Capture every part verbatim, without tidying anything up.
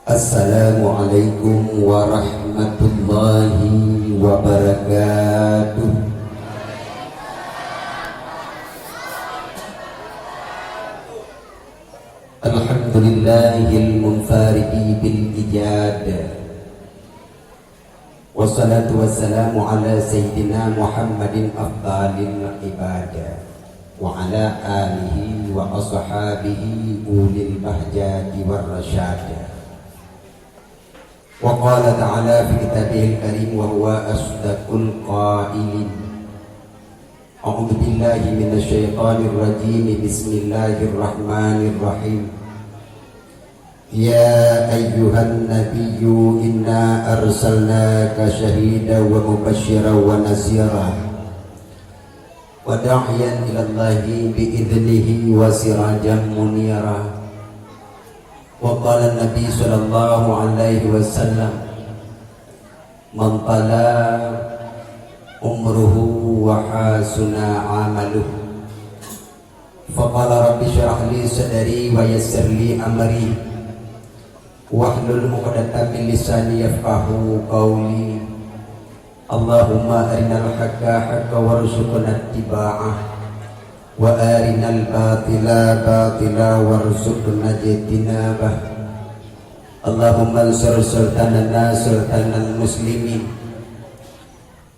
Assalamualaikum warahmatullahi wabarakatuh. Alhamdulillahil munfaridi bil ijad. Wassalatu wassalamu ala sayyidina Muhammadin afdalil ibad, wa ala alihi wa ashabihi ulil bahjati war rasyad. Wa qala ta'ala fi kitabihil karim wa huwa asdaqul qailin. A'udzubillahi minasyaitonirrajim. Bismillahirrahmanirrahim. Ya ayyuhan nabiyyu inna arsalnaka syahidan wa mubasysyiran wa nadhira wa da'iyan ilallahi bi idznihi wa sirajan munira. Wa qala Nabi sallallahu alaihi wasallam, "Man tala umruhu wa hasuna amaluh." Faqala, "Rabbi syrah li sadri wa yassir li amri, wahlul 'uqdatam min lisani yafqahu qawli." Allahumma arinal haqqa haqqa warzuqna ittiba'ah, wa arinal batila batila warzuqna ijtinabah. Allahumma ansur sultanana sultanal muslimin.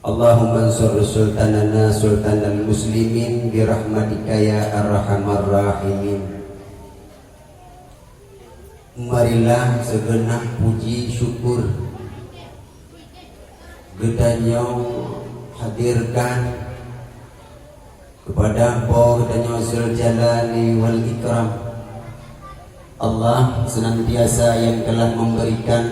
Allahumma ansur sultanana sultanal muslimin birahmatika ya arhamar rahimin. Marilah segenap puji syukur geutanyoe hadirkan kepada Po geutanyoe Zuljalali wal Ikram, Allah senantiasa yang telah memberikan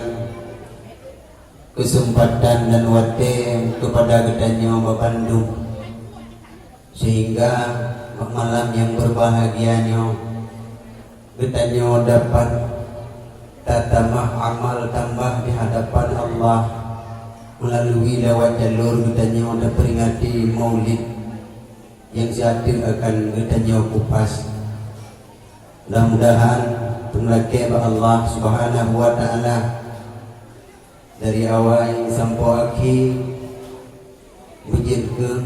kesempatan dan watée kepada geutanyoe babandum, sehingga malam yang berbahagia nyoe geutanyoe dapat tatamah amal tambah di hadapan Allah melalui lewat jalur geutanyoe taperingati Maulid yang siateueh akan geutanyoe kupas. Mudah-mudahan teumeurakée bak Allah Subhanahu wa Ta'ala dari awai sampoe akhé beujeuet keu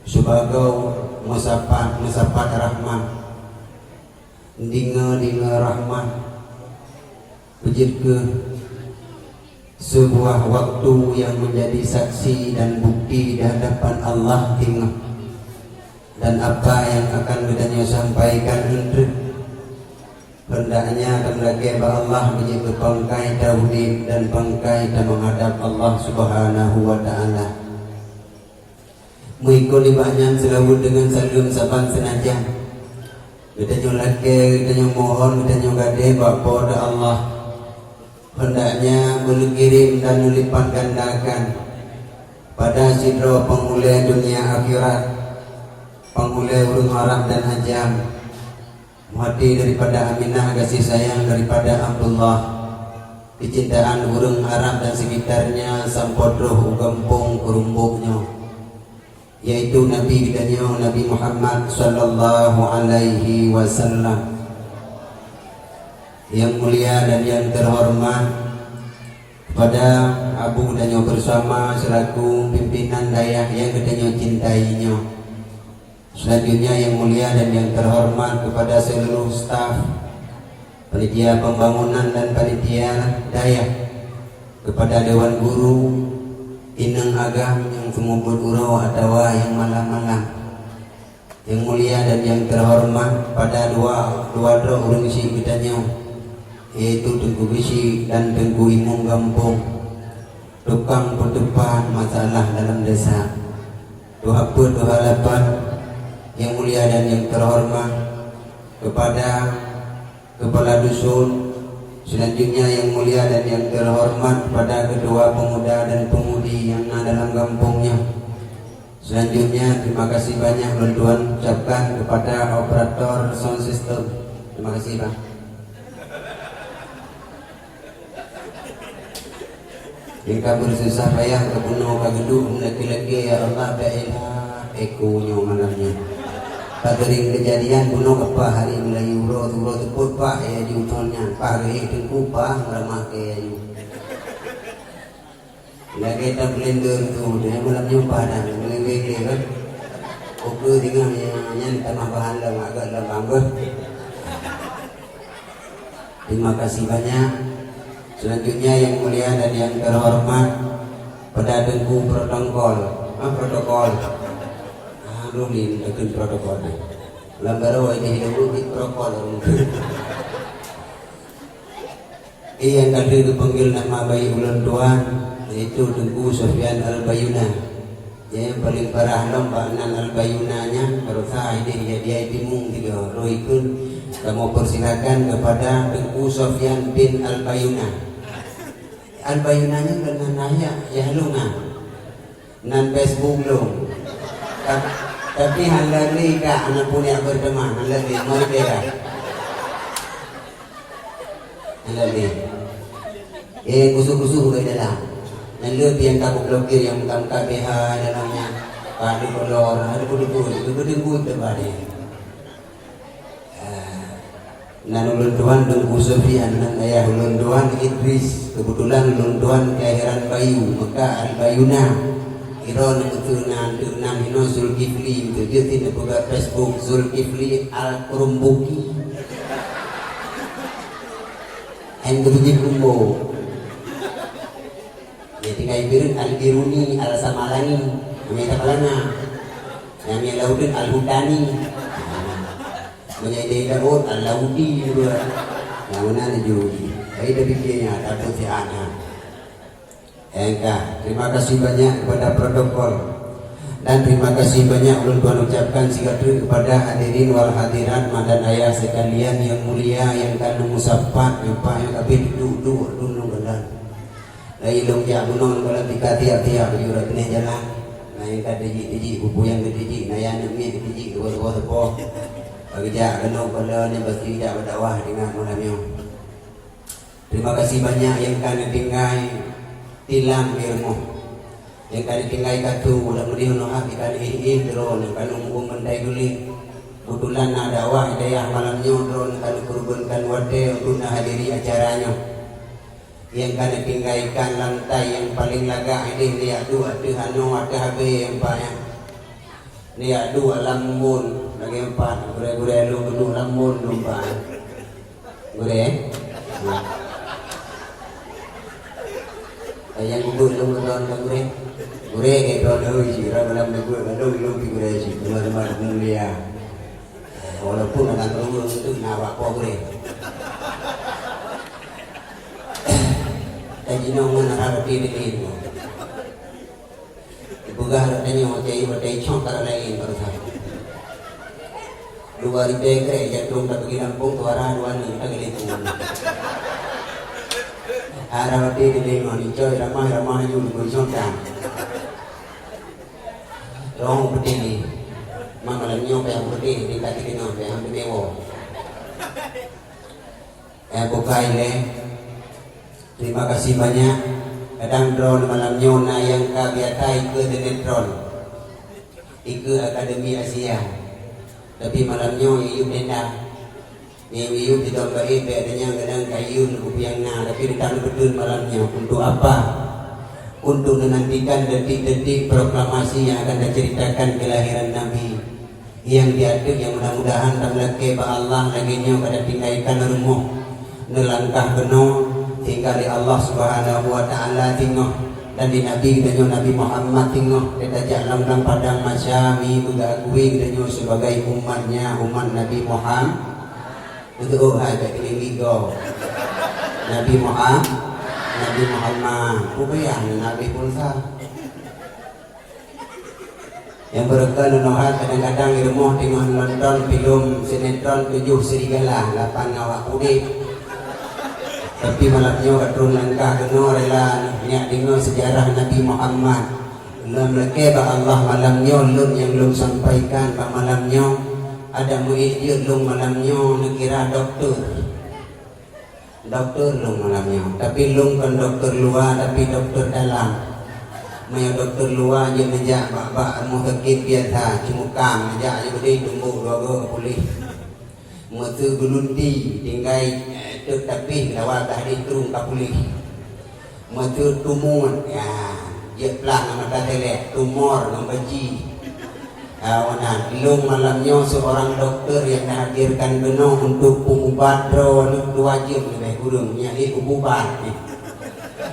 sibagoe meusapat, meusapat rahmat, dingoe-dingoe rahmat, beujeuet keu sebuah waktu yang menjadi saksi dan bukti di hadapan Allah teungoh, dan apa yang akan geutanyoe sampaikan eunteuk. Hendaknya dan lagée bak Allah beujeuet keu pangkai tauhid dan pangkai tameunghadab Allah Subhanahu wa Ta'ala. Meuikot nibak nyan seulaweuet deungon saleuem saban seunajan. Geutanyoe lakée, geutanyoe mohon, geutanyoe gadée bak Po teu Allah. Hendaknya beuneukirém dan neulipat gandakan pada sidroe peungulée dunia akhirat, peungulée ureuëng Arab dan Ajam. Meuhati daripada Aminah, gaséh sayang daripada Abdullah, keucintaan ureuëng Arab dan sekitarnya sampoe troh u gampông keurumbok nyoe, yaitu Nabi geutanyoe Nabi Muhammad sallallahu alaihi wasallam. Yang mulia dan yang terhormat kepada Abu geutanyoe bersama selaku pimpinan dayah yang geutanyoe cintai nyoe. Selanjutnya yang mulia dan yang terhormat kepada seluruh staf, panitia pembangunan dan panitia dayah, kepada dewan guru, inong agam nyang seumeubeuet uroe atawa nyang malam-malam. Yang mulia dan yang terhormat kepada dua, dua droe ureuëng syik geutanyoe, yaitu Teungku Geuchik dan Teungku Imum Gampông, tukang peuteupat masalah dalam desa. Tuha peuet, tuha lapan, yang mulia dan yang terhormat kepada kepala dusun, selanjutnya yang mulia dan yang terhormat kepada ketua pemuda dan pemudi yang na dalam gampông nyoe. Selanjutnya, terima kasih banyak lôn tuan ucapkan kepada operator sound system. Terima kasih, Bang. Nyang ka beususah payah, ka bunoe, ka geuduek meulakée-lakée, ya Allah, bèk ela eko nyoe malam nyoe. Ka seuring keujadian bunoe ka paih hari Meulayu, uroe, uroe teupot paih laju thon nyan, paih geuhek teungku, paih meuramah keu laju. Lagèe tablender tu, dia malam nyoe paih dah, ngeleng-ngeleng kan. Oke, tinggal nyan, nyan tamah bahan lom, agak lom bang beuh. Terima kasih banyak. Selanjutnya yang mulia dan yang terhormat pada Teungku Protokol. Ah, protokol. Ah, lôn lé takheun protokol nyan. Lam baroe di hidup di protokol. Eh, nyang ka lheueh geupanggil nama bayi ulôn tuan, yaitu Teungku Sofyan Al-Bayuna. Nyang paleng parah lom bak nan Al-Bayuna nyan, barosa ideh jadi ai timu tiga. Roh ikun, kamoe persilakan kepada Teungku Sofyan bin Al-Bayuna. Al-Bayuna nyan keunan ayah, yah lôn na. Nan Facebook lôn. Ta-, tapi hana lé ka, hana pun jak berteman, hana lé, mari beda. Hana lé. Eh, khusus-khusus ureueng dalam. Nyan le pian ka blokir nyang muka-muka B H dalam nyan. Ka di kolor, ada pun-pun, itu pun teuba dia. Ah, nan ulôn tuan Teungku Sofyan, nan ayah ulôn tuan Idris. Kebetulan ulôn tuan kelahiran Bayu, maka Al-Bayuna. Droeneuh keunan, keunan inoe Zulkifli, beutôi jeuet neupeugah Facebook Zulkifli Al-Kurumbuki. N tujuh Kumbo. Ya, tinggai Bireuen Al-Biruni, Al-Samalani, Amir Tapalana. Amir Laudin Al-Hutani. Meunyoe di Daud Al-Laudi juga. Yang mana ni juri? Saya dah fikirnya, takut si Ana. Engkah, terima kasih banyak kepada protokol. Dan terima kasih banyak ulôn tuan ucapkan sigat kepada hadirin wal hadirat, ma dan ayah sekalian yang mulia, yang ka lôn musapat, nyang paih nyang habéh duek-duek lôn ngon geulan. Lagi lôn jak bunoe lôn balan tika tiap-tiap baju rot teunéh jalan. Na nyang ka tijik-tijik, bubu nyang ka tijik, na nyang aneuk miet ka tijik, dua-dua teupôh. Bagi jak keunoe kala ni pasti jak bak dakwah ringan malam nyoe. Terima kasih banyak nyang ka neutinggai tilam di rumoh. Nyang ka neutinggai katu, lam meudeh nyoe hab nyang ka neuéh-éh droeneuh, ka neuhuköm bantai guléng. Keubeutulan na dakwah hidayah malam nyoe, droeneuh ka neukeureubeunkan watée untuk neuhadiri acara nyoe. Nyang ka neutinggaikan lantai nyang paleng lagak ideh, neujak duek ateueh anoe ateueh abée nyang pat nyan. Neujak duek lam embôn lagée pat, gurée-gurée lôn keuneuk lam embôn lôn pat. Gurée? Nyang geubeuet lôn keudroe ka gurée? Gurée keudroe lôn cit, rot lam geubeuet ladôm lôn pi gurée cit, teuma-teuma mulia. Walaupun aneuk ureueng tu na bak po gurée. Dan jinoe ngon hana roti deungon. Dipeugah lagée nyoe, watée, watée cok ka laén baroesa. Dua ribée krek jantong ka peugi lampôh, suara dua ni ka geulipong. Hana roti deungon, icok ramah-ramah aju deungon cok dang. Rong peuti ni. Mak malam nyoe payah peuti, tingkat tiga nyoe payah peuti woe. Eh, bukai lé. Terima kasih banyak. Kadang droeneuh malam nyoe na nyang ka biasa ikeu sinetron, ikeu Akademi Asia. Tapi malam nyoe iyup denda. Nyang iyup di Dom Baét, bèk tanyong kadang kayue neukupiang na, tapi teutab neupeuteun malam nyoe. Untuk apa? Untuk menantikan detik-detik proklamasi yang akan diceritakan kelahiran Nabi. Nyang di ateueh nyan mudah-mudahan tameulakée bak Allah lagée nyoe ka tatinggaikan rumoh, neulangkah keunoe, tinggai lé Allah Subhanahu wa Ta'ala singoh, dan di Nabi geutanyoe Nabi Muhammad singoh, teuka jak lam, lam padang mahsyar, mi meugeukui geutanyoe sibagai umat-Nya, umat Nabi Muhammad. Beutôi hai bèk keuneuk gigoe. Nabi Muhammad, Nabi Muhammad, peue payah Nabi pulsa. Nyang beureukat lôn nyoe hai, kadang-kadang di rumoh teungoh nonton filem sinetron Tujuh Serigala, lapan awak udeb. Tapi malam nyoe ka tron langkah keunoe rela neujak deungoe seujarah Nabi Muhammad. Lôn lakée bak Allah malam nyoe lôn nyang lôn sampaikan bak malam nyoe, adak meuék jeuet lôn malam nyoe neukira dokto. Dokto lôn malam nyoe, tapi lôn kon dokto luwa, tapi dokto dalam. Meunyoe dokto luwa jeuet neujak bak-bak rumoh sakét biasa, ceumukam neujak, jeuet beudeh tumbok dua goe ka puléh. Meuseu geulunti tinggai, eh, teuk tapéh lawa ka hadeh trueng ka puléh. Meuseu tumut, ya, jeuet plah ngon mata telek, tumor ngon baci. Ah, wana, lôn malam nyoe seorang doktor yang dihadirkan keunoe untuk peuubat droe aneuk dua jeuem leubeh kureueng, nyan lé peuubat.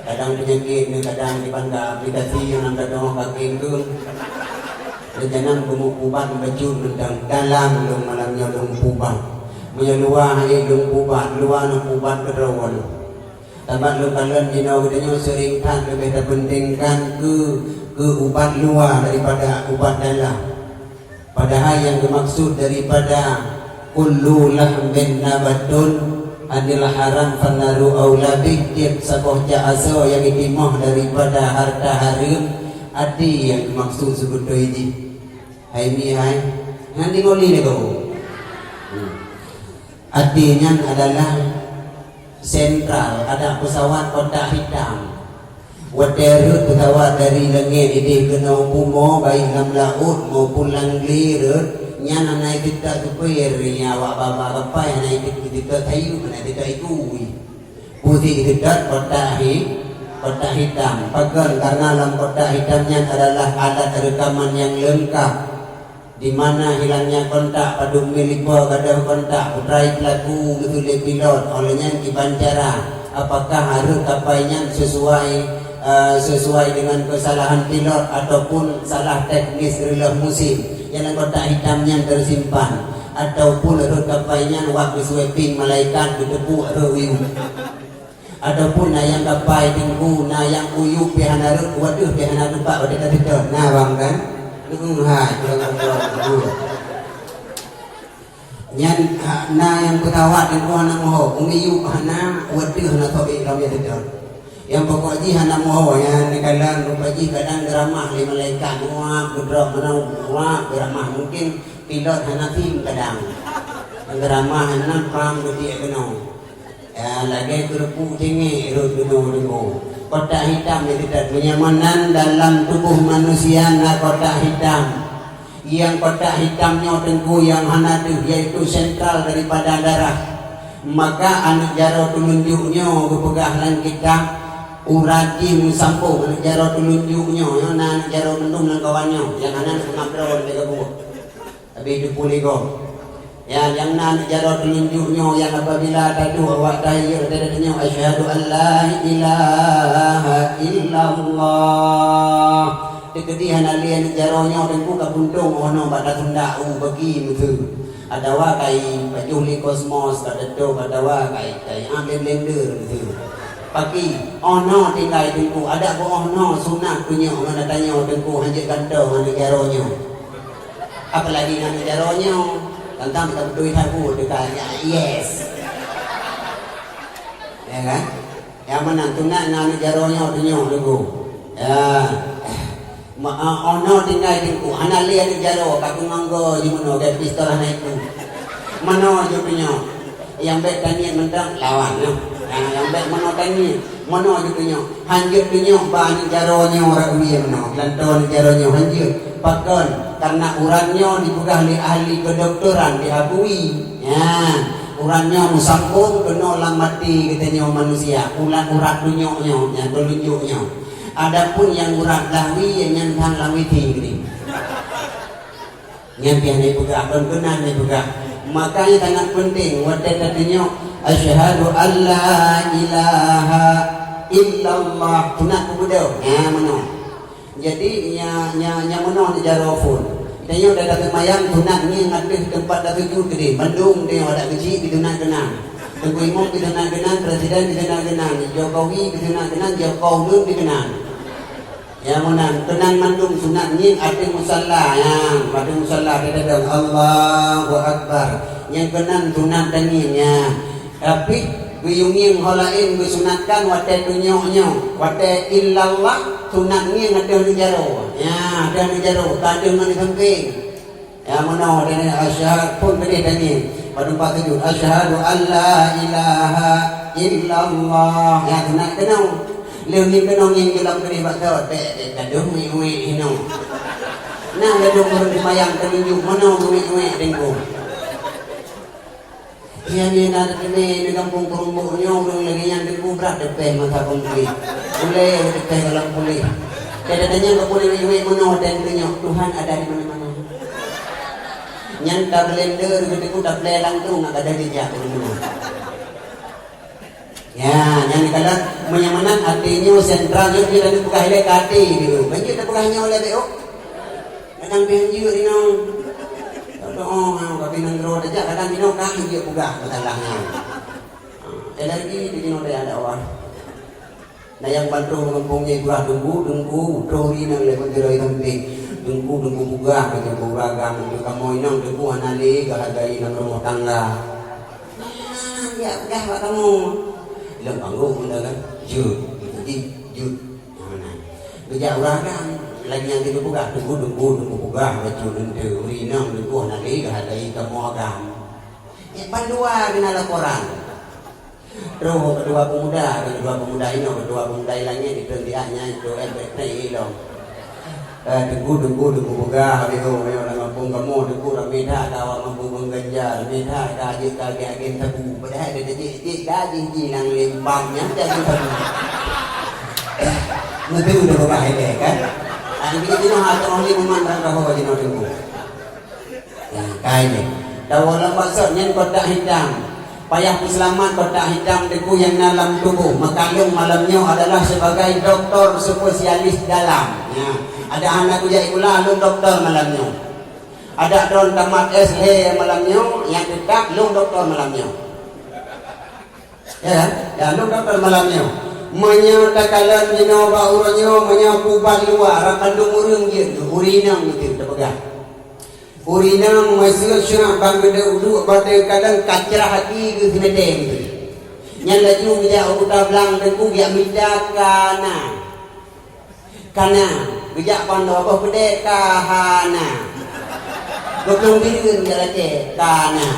Kadang peunyakét nyoe, kadang diban ka aplikasi nyang ka dong ka kengkeung. Rencana keuneuk peuubat bacut mantong dalam lôn malam nyoe lôn peuubat. Meunyoe luwa hai lôn peuubat, luwa nyoe peuubat keudroe. Sabab lôn kalon jinoe geutanyoe seuring that leubeh tapeuntengkan keu, keu ubat luwa daripada ubat dalam. Padahai nyang geumaksud daripada kullu lahmin nabatun anil haram fannaru aula bih, tiep saboh jak asoe nyang jitimoh daripada harta hareuem, até nyang geumaksud sibeutôi jih. Hai mi hai, nyan deungoe lé lagoe. Hmm. Até nyan adalah sentral, adak peusawat kotak hitam. Watée rhot peusawat dari langét idéh keunoe bumoe, baik lam laôt maupun lam glé rhot, nyan hana jiteutot supir, nyan awak babah kapai hana jiteutot sayeuep, hana jiteutot iku. Peue jiteutot kotak hi-, kotak hitam. Pakon? Karena lam kotak hitam nyan adalah alat reukaman nyang leungkap. Di mana hilangnya kontak, padub mil ipo gadôh kontak, peutrai peulaku geutulak pilot, óh lheueh nyan kiban cara, apakah hareuem kapai nyan sesuai, eh, sesuai dengan kesalahan pilot ataupun salah teknis reuloh musim. Nyang lam kotak hitam nyan teusimpan, ataupun rhot kapai nyan wak geusweeping malaikat geuteupeue rhot uyueb. Ataupun na nyang kapai teungku, na nyang uyueb pih hana rhot, wateuh pih hana teupat watée ka teutot. Na bang kan? Nyan, ha, na nyang peusawat teungku hana meuho, uyueb hana, wateuh hana sobek lom nyang teutot. Nyang pokok jih hana meuho, nyang neukalon rupa jih kadang geuramah lé malaikat, muap geudrop meunoe, muap geuramah. Mungkin pilot hana sim kadang. Geuramah hana pam geutiek keunoe. Ya, lagée keureupuk cengek rhot keunoe deungoe. Kotak hitam nyang teutot, meunyoe meunan dalam tuboh manusia na kotak hitam. Nyang kotak hitam nyoe teungku nyang hana deuh, yaitu sentral daripada darah. Maka aneuk jaroe tulunjuk nyoe geupeugah lam kitab, urat jih meusambong aneuk jaroe tulunjuk nyoe, nyoe na aneuk jaroe mandum lam kawan nyoe, nyang hana neuk peungaproe lé gabuk. Habéh teupeu lé gob. Ya, nyang na aneuk jaroe tulunjuk nyoe, nyang apabila taduek awak tahiyat, taduek nyoe, "Asyhadu an la ilaha illallah." Teukeudi hana lé aneuk jaroe nyoe teungku ka puntông 'oh noe bak tasunda u bagi meuteue. Atawa kai pajoh lé kosmos, ka teutôb, atawa kai, kai amlé blender meuteue. Paki, 'oh noe tinggai teungku, adak beu 'oh noe sunat tunyok ngon tanyoe teungku hanjeuet gantoe ngon aneuk jaroe nyoe. Apalagi ngon jaroe nyoe, tantang ka beutôi that buet teuka, ya, yes. Ya kan? Nyang meunan, sunat ngon aneuk jaroe nyoe tunyok teungku. Ya. Ma-, ah, 'oh noe tinggai teungku, hana lé aneuk jaroe, ka keumanggô jimeunoe, gét pistol hana iku. Meunoe jeuet tunyok. Nyang bék taniet mantong lawan nyoe. Nah, nyang bék meunoe taniet, meunoe jeuet tunyok. Hanjeuet tunyok bak aneuk jaroe nyoe rot wie meunoe. Geulantoe aneuk jaroe nyoe hanjeuet. Pakon? Karena urat nyoe dipeugah lé ahli kedokteran diakui. Nyan, urat nyoe meusambong keunoe lam até geutanyoe manusia. Ulat urat tunyok nyoe, nyang tulunjuk nyoe. Adapun nyang urat lahwi, nyan thang lam W C geude. Nyan pih hana jipeugah, kon keunan jipeugah. Makanya sangat penting, watée tatunyok, "Asyhadu an la ilaha illallah," sunat peubeudoh. Nyan meunoe. Jadi, nya, nya, nya meunoe neujaroe phon. Tanyoe dah taseumayang, sunat ngieng ateueh teumpat tasujut keudeh. Bandum tanyoe adak keuchik disunat keunan. Teungku Imum disunat keunan, Presiden disunat keunan, Jokowi disunat keunan, Jokowi ulôn dikeunan. Ya, meunan, keunan mandum sunat ngieng ateueh musalla, ya, ateueh musalla teudeudong, Allahu Akbar. Nyang keunan sunat tangieng, ya. Tapi, geuyue ngieng ho laén geusunatkan watée tunyok nyoe, watée illallah, sunat ngieng ateueh aneuk jaroe. Ya, ateueh aneuk jaroe, ka ateueh ngon di sampéng. Ya, meunoe dan asyhadu pun keudeh tangieng. Padum pat sujud, "Asyhadu an la ilaha illallah." Ya, sunat keunoe. Lheueh nyan keunong nyang jeulam keudeh bak thot, bèk, bèk gadôh wék-wék hinoe. Nah, gadôh ureueng seumayang teununjuk meunoe geuwék-wék Teungku. Nyang na teumé di gampông Peureumbôk nyoe ureueng lagèe nyan Teungku brat teupèh masa konflik. Ulèe teupèh dalam puléh. Kadang-kadang nyang ka puléh wék-wék meunoe dan teunyoe, Tuhan ada di mana-mana. Nyan tablender geuteupeu taplè langsung, na kada jijak ureueng meunoe. Ya, nyan dikalon meunyoe meunan até nyoe sentral jeuet jeuet tapeugah ilèe ka até jih. Ban jeuet tapeugah nyoe lé beuh. Kadang pih hanjeuet inoe. Doa ha, tapi nanggroe tajak kadang inoe ka hanjeuet peugah masalah nyan. Ha, alergi di inoe tajak dakwah. Nah, nyang ban troh gampông nyan peugah Teungku, Teungku, troh ri nang lé peunteuroi sampéng. Teungku, Teungku peugah keu Teungku ureueng agam, Teungku kamoe inong Teungku hana lé geuhargai lam rumoh tangga. Nah, jak peugah bak kamoe. Lam panggong benda kan? Jeuet. Jeuet. Jeuet. Nah, nah. Geujak ureueng agam. Lagèe nyang Teungku peugah. Teungku, Teungku, Teungku peugah bacut nyan teuh. Ureueng inong Teungku hana lé geuhargai kamoe agam. Ya, ban dua keunan laporan. Troh keudua peumuda, keudua peumuda inoe, keudua peumuda i langèt, di Teungku Diah nyan, Teungku L B T ilong. Eh, Teungku, Teungku, Teungku peugah, habéh nyoe lam gampông kamoe, Teungku, ramé that ka awak mabök ngon ganja, ramé that ka jeuet ka agen-agen sabu. Padahai ada jijik-jik ka jih-jih nyang limpang nyan agen sabu. Meuteu dah peugah ilèe, kan? Ah, di sinoe ha, teuh lé muman rang kaho jinoe Teungku. Nah, ka ilèe. Tawoe lam baksot nyan kotak hitam. Payah peuseulamat kotak hitam Teungku nyang na lam tuboh. Maka lôn malam nyoe adalah sebagai doktor spesialis dalam. Nya, ada hana kujak sikula, lôn doktor malam nyoe. Ada droen tamat S H malam nyoe, nyang teutap lôn doktor malam nyoe. Ya kan? Ya, lôn doktor malam nyoe. Meunyoe takalon jinoe bak uroe nyoe, meunyoe pubat luwa, rab bandum ureueng jeuet, ureueng inong meuteun tapeugah. Ureueng inong meuseuet syurak ban geuduek-duek batèe kadang ka crah aki geuh seumeudeng. Nyan laju geujak u Kuta Blang Teungku geujak mita ka na. Ka na. Geujak ban dua boh peudèe ka hana. Geuplueng bireuen jak lakèe ka na.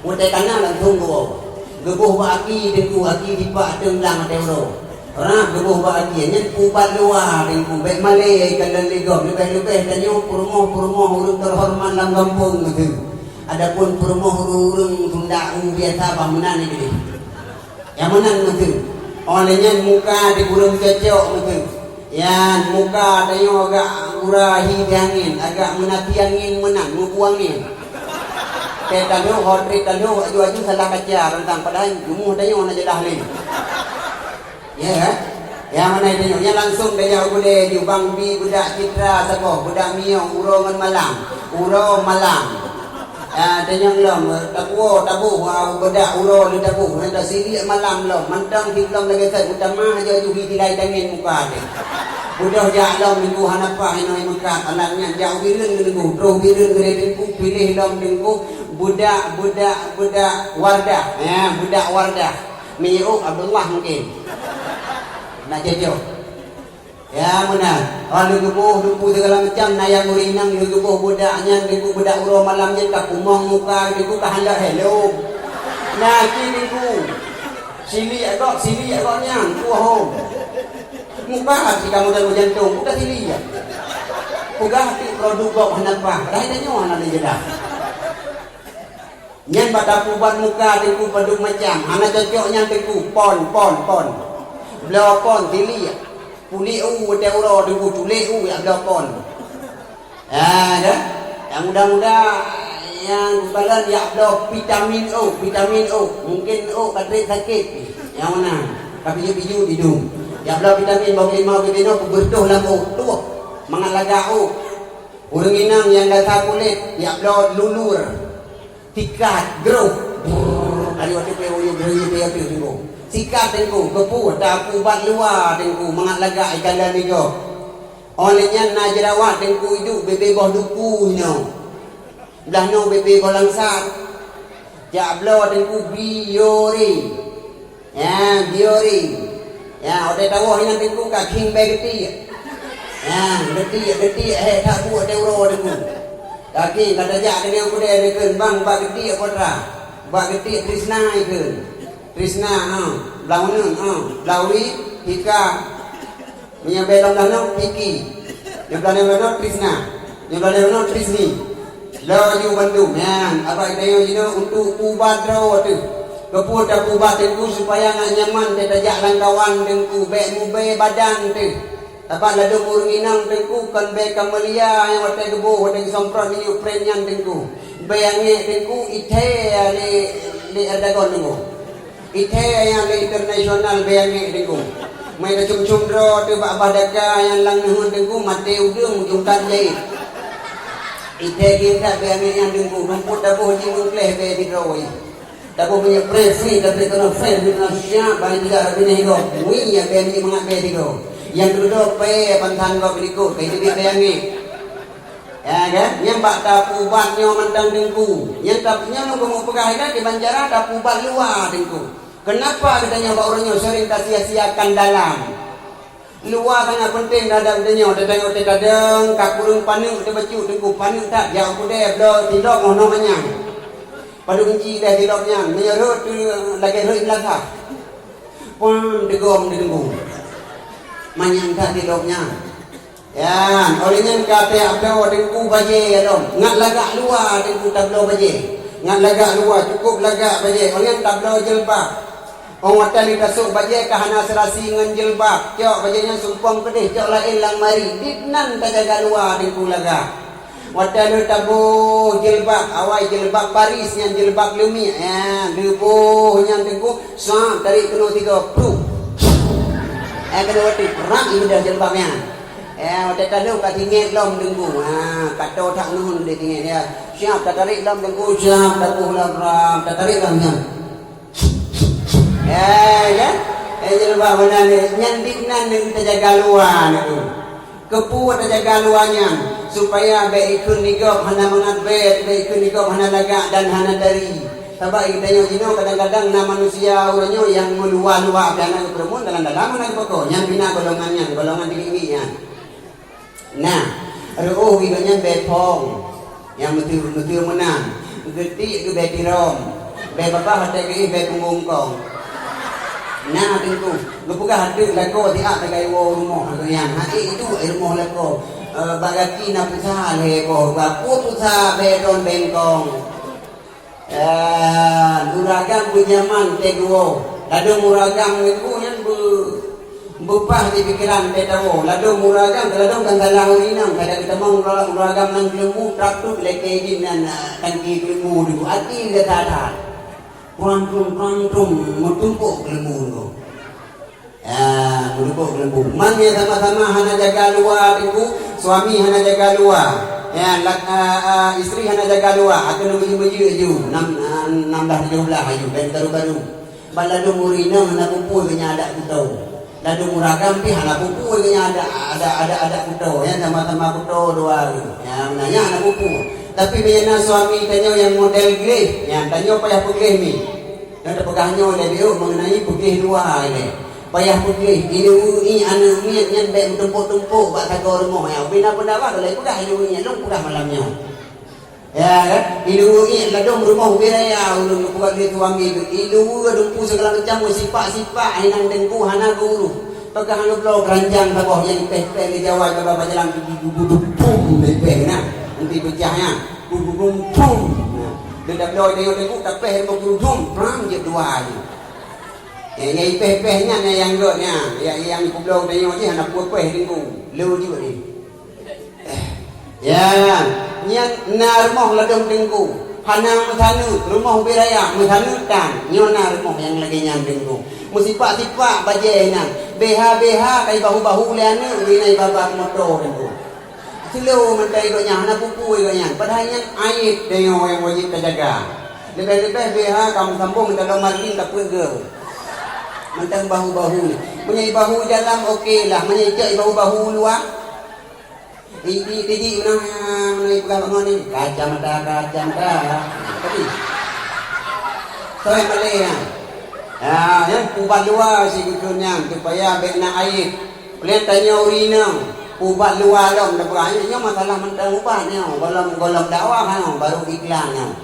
Watèe ka na langsung geuwoe. Geuboh bak aki Teungku, aki sipak ateueng blang watèe uroe. Rab geuboh bak aki, nyan pubat luwa Teungku, bèk malèe kalon lé gob, leubèh-leubèh tanyoe peurumoh-peurumoh ureueng teuhoreumat lam gampông meuteun. Adapun peurumoh ureueng-ureueng Sunda u biasa bah meunan jih. Nyang meunan meuteun. Óh lheueh nyan muka di ureueng cocok meuteun. Nyan muka tanyoe agak gura hi di angén, agak meunati angén meunan, meubu angén. Teuh taloh, ho trép taloh, aju-aju salah kaca rantang, padahai rumoh tanyoe na jeulaih lé. Ya, kan? Nyang meunan tanyoe, nyan langsung tajak u keudè ju, bang bi beudak citra saboh, beudak miyueb, uroe ngon malam. Uroe malam. Ah, tanyong lom, tapuwoe, taboh, ah, beudak uroe lé taboh, eh, tasiliek malam lom, mantong sigohlom lagèe sét, meutamah aju-aju hi tilai tangen muka teuh. Beudôh jak lom Teungku hana paih inoe meukat, alat nyan jak u Bireuen keu Teungku, troh Bireuen keu Teungku, piléh lom Teungku, beudak, beudak, beudak Wardah, ya, beudak Wardah. Miyueb Abdullah mungkin. Nak cocok. Ya, meunan. Oh, lheuh geuboh, lheuh peue segala macam, na nyang ureueng inong, lheuh geuboh beudak nyan, Teungku, beudak uroe malam nyan ka pumong muka, Teungku, ka hana lé lom. Na cit, Teungku. Siliek gob, siliek gob nyan, puhom. Muka hati kamoe dan jantung, udah siliek. Peugah pih produk gob hana paih, padahai tanyoe hana lé jeulaih. Nyan bak tapeuubat muka Teungku padum macam. Hana cocok nyan Teungku. Pon, pon, pon. Bloe pon, siliek. Pulék u watèe uroe Teungku, tulék u jak bloe pon. Ha, dah. Nyang muda-muda, nyang kukalon jak bloe vitamin O, vitamin O. Mungkin O ka trép sakét. Nyang meunan. Ka piju-piju idong. Jak bloe vitamin bak limau bibinoe peubeureutoh lam O. Tuwoe. Mangat lagak O. Ureueng inong nyang gata kulét, jak bloe lulur. Sikat, groh. Brrr, ari watèe peuet uyueng, brrr, peuet uyueng, Teungku. Sikat, Teungku, keupeue, tapeuubat luwa, Teungku, mangat lagak ikalon lé gob. Óh lheueh nyan na jeurawat, Teungku, iduek bèbè boh duku inoe. Blah noe bèbè boh langsat. Jak bloe, Teungku, Biore. Ya, Biore. Ya, watèe tawoe inan Teungku ka khieng bèe geutiek. Ya, geutiek, geutiek, hék that buet watèe uroe Teungku. Ka khieng, ka tajak keunoe keudè, dikheun, "Bang, bak geutiek peue atra?" "Bak geutiek Trisna," ikheun. "Trisna, ha. Blah uneuen, ha. Blah uri, hika, Meunyoe bèe lom lanoe, Piki. Nyoe blah nyoe lanoe, Trisna. Nyoe blah nyoe lanoe, Trisni. Laju bandum. Nyan, aba geutanyoe jinoe untuk peuubat droe teuh. Keupeue tapeuubat Teungku, supaya ngat nyaman teuh tajak lam kawan Teungku, bèk mubèe badan teuh. Sabab ladôm ureueng inong Teungku kon bèe kameulia nyang watèe geuboh, watèe geusemprot minyeuk pren nyan Teungku. Bèe angèk Teungku, ithèe lé, lé Erdogan Teungku. Ithèe nyang lé internasional bèe angèk Teungku. Meunyo tacum-cum droe teuh bak bah daka nyang lam neuheun Teungku, maté udeueng mujungkat jai. Ithèe geuh that bèe angèk nyan Teungku, rumput taboh jimeuklèh bèe sidroe. Taboh minyeuk preh free, tapi keunoe free, free keunoe siap, balik tiga ratus ribu gob. Wih, ya bèe minyeuk mangat bèe sidroe. Nyang keudua pèe pansan gob likot, kai teubiet bèe angèk. Ya kan? Nyang bak tapeuubat nyoe mantong Teungku. Nyang tap-, nyang lôn keumeung peugah nyan kiban cara tapeuubat luwa Teungku. Kenapa geutanyoe bak uroe nyoe sering tasia-siakan dalam? Luwa sangat penting terhadap geutanyoe. Tatanyong teuh kadang ka kureueng paneuk teuh bacut Teungku, paneuk that jak u keudè bloe silop ngon manyang. Padub inci lé silop nyan, meunyoe rhot teuh lagèe rhot meulasah. Pam teugom di Teungku. Manyang that silop nyan. Yan, óh lheueh nyan ka teuh abloe Teungku bajèe lom. Ngat lagak luwa Teungku tabloe bajèe. Ngat lagak luwa, cukup lagak bajèe. Óh lheueh nyan tabloe jilbab. Óh watèe lheueh tasôk bajèe ka hana seurasi ngon jilbab. Cok bajèe nyan sumpom keudeh, cok laén lam lamari. Diknan tajaga luwa Teungku lagak. Watèe lheueh taboh jilbab, awai jilbab baris nyan jilbab leumiek. Ya, leuboh nyan Teungku, sab tarék keunoe tiga, pruh. Eh, keunoe watèe, rap ibeudôh jilbab nyan. Eh, watèe ka lheueh ka tingèt lom Teungku. Ha, ka toe that ngon deh tingèt, ya. Siap, tatarék lom Teungku, siap, taboh lom, rap, tatarék lom nyan. Eh, kan? Eh, jilbab meunan ni. Nyan diknan nyang tajaga luwa Teungku. Keupeue tajaga luwa nyan? Supaya bèk ikheun di gob hana mangat bèe, bèk ikheun di gob hana lagak dan hana dari. Sabab geutanyoe jinoe kadang-kadang na manusia uroe nyoe nyang meuluwa-luwa, tapi hana geupeureumeun, dalam-dalam hana geupeuko. Nyan pih na golongan nyan, golongan tinggi nyan. Nah, reuôh geuh nyan bèe phông. Nyang meuteue-meuteue meunan. Geutiek geuh bèe tirôm. Bèe babah watèe geuéh bèe punggông kong. Nah, Teungku, geupeugah teuk lakoe siat tagai woe rumoh geuh nyan. Hana ék duek rumoh lakoe. Eh, bak gaki na pulsa lhèe boh. Bak peue pulsa bèe dron bengkong. Eh, ureueng agam beujaman teuh geuwoe. Ladôm ureueng agam ngon geuh nyan beu-, beupah di pikeran teuh tawoe. Ladôm ureueng agam, ladôm kan salah ureueng inong. Kadang geutamong ureueng, ureueng agam nang geuleumbu, trap truk lé keu idin nyan, ah, tangki geuleumbu dulu. Até gata that. Prantum, prantum, meutumpôk geuleumbu dulu. Ya, meureumpok geuleumbu. Man nyang sama-sama hana jaga luwa Teungku, suami hana jaga luwa. Ya, lak-, a, a, istri hana jaga luwa, akhé nyoe meujeuet-meujeuet ju, nam, a, nam blah tujoh blah aju, bèk karu-karu. Ban ladôm ureueng inong hana pupue geuh nyan adak kuto. Ladôm ureueng agam pih hana pupue geuh nyan adak, adak, adak, adak kuto. Ya, sama-sama kuto dua geuh. Ya, meunan nyan hana pupue. Tapi meunyoe na suami tanyoe nyang model gleh, nyan tanyoe payah peugleh mi. Nyang teupeugah nyoe lé biôh meungenai peugleh luwa ilèe. Payah peugleh, ileue ié aneuk miet nyan bèk meutumpôk-tumpôk bak sagoe rumoh nyan. Ubé na peundapat lé peugah ileue ié, lôn peugah malam nyoe. Ya kan? Ileue ié ladôm rumoh ubé raya ulôn geupeugah lé suami geuh. Ileue dumpu segala macam sipak-sipak hinan Teungku hana geuurôh. Peugah ngon bloe keuranjang saboh nyang ipèh-pèh lé Jawa, Jawa bajalan dudu-dudu-dudu, ipèh na. Nanti pecah nyan. Bum, bum, bum, bum. Nah, lé tabloe tanyoe Teungku, tapèh ilmu keurudung, prang jeuet dua jih. Eh, nyang ipèh-pèh nyan nyang gèt nyan. Ya, nyang peubloe tanyoe jih hana peue pèh Teungku. Lé jeuet jih. Eh, ya, nyan na rumoh ladôm Teungku. Hana meusaneut, rumoh ubé raya, meusaneut tan. Nyoe na rumoh nyang lagèe nyan Teungku. Meusipak-sipak bajèe nyan. B H-B H ka ibahu-bahu lé aneuk, geuh na ibaba moto Teungku. Seuleu mantong gobnyan, hana pupue gobnyan. Padahai nyan aéb tanyoe nyang wajéb tajaga. Leubeh-leubeh B H ka meusambông meutalong marlin ka peuet geu. Mantong bahu-bahu nyan. Meunyoe ibahu dalam, oke lah. Meunyoe icok ibahu-bahu luwa. I, i, i, i, meunan, meunan ipeugah bak ngon ni. Kacamata, kacamata. Tapi, soe malèe nyan. Ya, nyan peuubat luwa si geukheun nyan, supaya bèk na aéb. Ulèe tanyoe ureueng inong, ubat luwa lom tapeugah, nyoe masalah mantong ubat nyoe, gohlom, gohlom dakwah nyoe, baru iklan nyoe.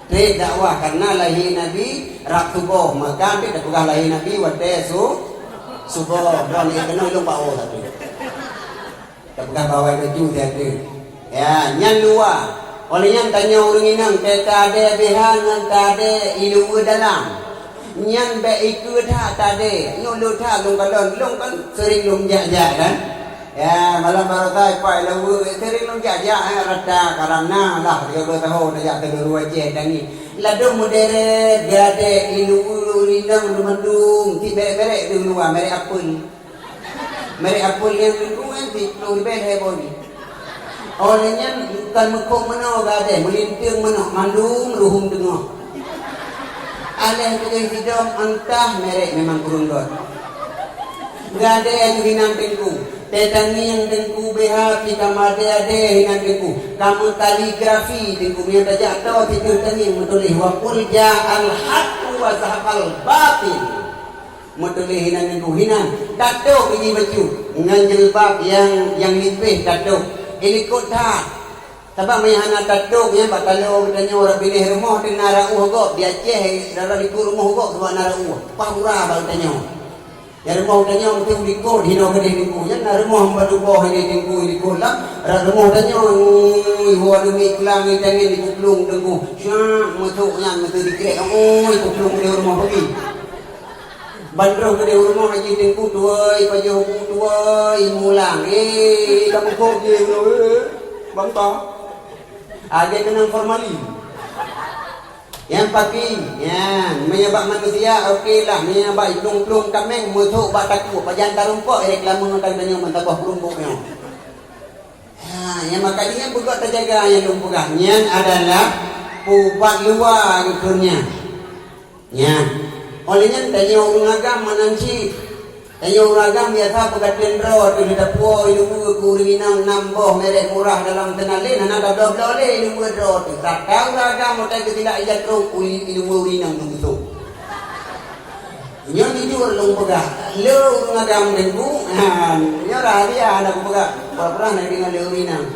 Trép dakwah, karena lahé Nabi rab suboh, maka trép tapeugah lahé Nabi watèe su-, Suboh, boh ni keunoe lôn bak woe sapeue. Tapeugah bawai baju sapeue. Ya, nyan luwa. Óh lheueh nyan tanyoe ureuëng inong, teuka adé B H ngon tadé iluweue dalam. Nyan bék ikeue that tadé. Nyoe le that lôn kalon, lôn kan sering lôn jak-jak kan. Ya, malam baroesa ipai laweuek, sering lôn jak-jak, eh, rata karang na lah tiga belas tahun tajak teuluru Aceh tangi. Ladôm meuderet gadéh iluweue ureuëng inong mandum, ti berek-berek di luwa, merek apel. Merek apel nyang leurueng siploh ribèe lhèe boh jih. Óh lheueh nyan bukan meukhok meunoe gadéh, meulinteung meunoe, mandum ruhueng teungoh. Aléh keudeh sidom entah merek memang kureueng göt. Gadéh nyoe hinan teungku, teutangieng teungku B H pih ka meudeh-deh hinan teungku, ka meukaligrafi teungku, meunyoe tajak toe sigoe tangieng meutuléh, "Wa qul ja'al haqqu wa zahaqal batil." Meutuléh hinan teungku hinan. Tatôb iji bacut ngon jilbab nyang, nyang lipéh tatôb. Ilikot that. Sabab meunyo hana tatôb nyan bak taloe geutanyoe rot binéh rumoh teuk na rot ueh gob. Di Aceh rara likot rumoh gob sabab na rot ueh. Paih ura bak geutanyoe. Nyang rumoh geutanyoe meusti likot hinoe keudeh teungku. Nyan na rumoh meupadub boh hinoe teungku likot lam. Rot rumoh tanyoe, ui, woe demi kulang itangen dipuplueng teungku. Syak, meusok nyan meusti dikrek. Ui, puplueng keudeh rumoh peugi. Ban troh keudeh u rumoh jih teungku tuwoi, pajoh bu tuwoi, mulang. Eh, ka meukhok jih, eh, bangka. Lagèe keunong formalin. Nyang paki, nyan, meunyo bak manusia, oke lah. Meunyo bak plueng-plueng kaméng, meusok bak takue, pajan tarumpok, eh, reklame ngon tanyoe meusaboh peurumpok nyoe. Ha, nyang maka jih nyan beugöt tajaga nyang lôn peugah. Nyan adalah ubat luwa geukheun nyan. Nyan. Óh lheueh nyan tanyoe ureuëng agam meunan cit. Tanyoe ureuëng agam biasa peukateuen droe teuh, tapuwoe iluweue keu ureuëng inong nam boh merek murah dalam teunalén, hana tabloe-bloe lé iluweue droe teuh. Tapeugah ureuëng agam watèe geutilak ija trok, ui, iluweue ureuëng inong teuh geusok. Nyoe jujur lôn peugah, le ureuëng agam teungku, ha, nyoe rahsia hana kupeugah. Pura-pura na deungoe le ureuëng inong.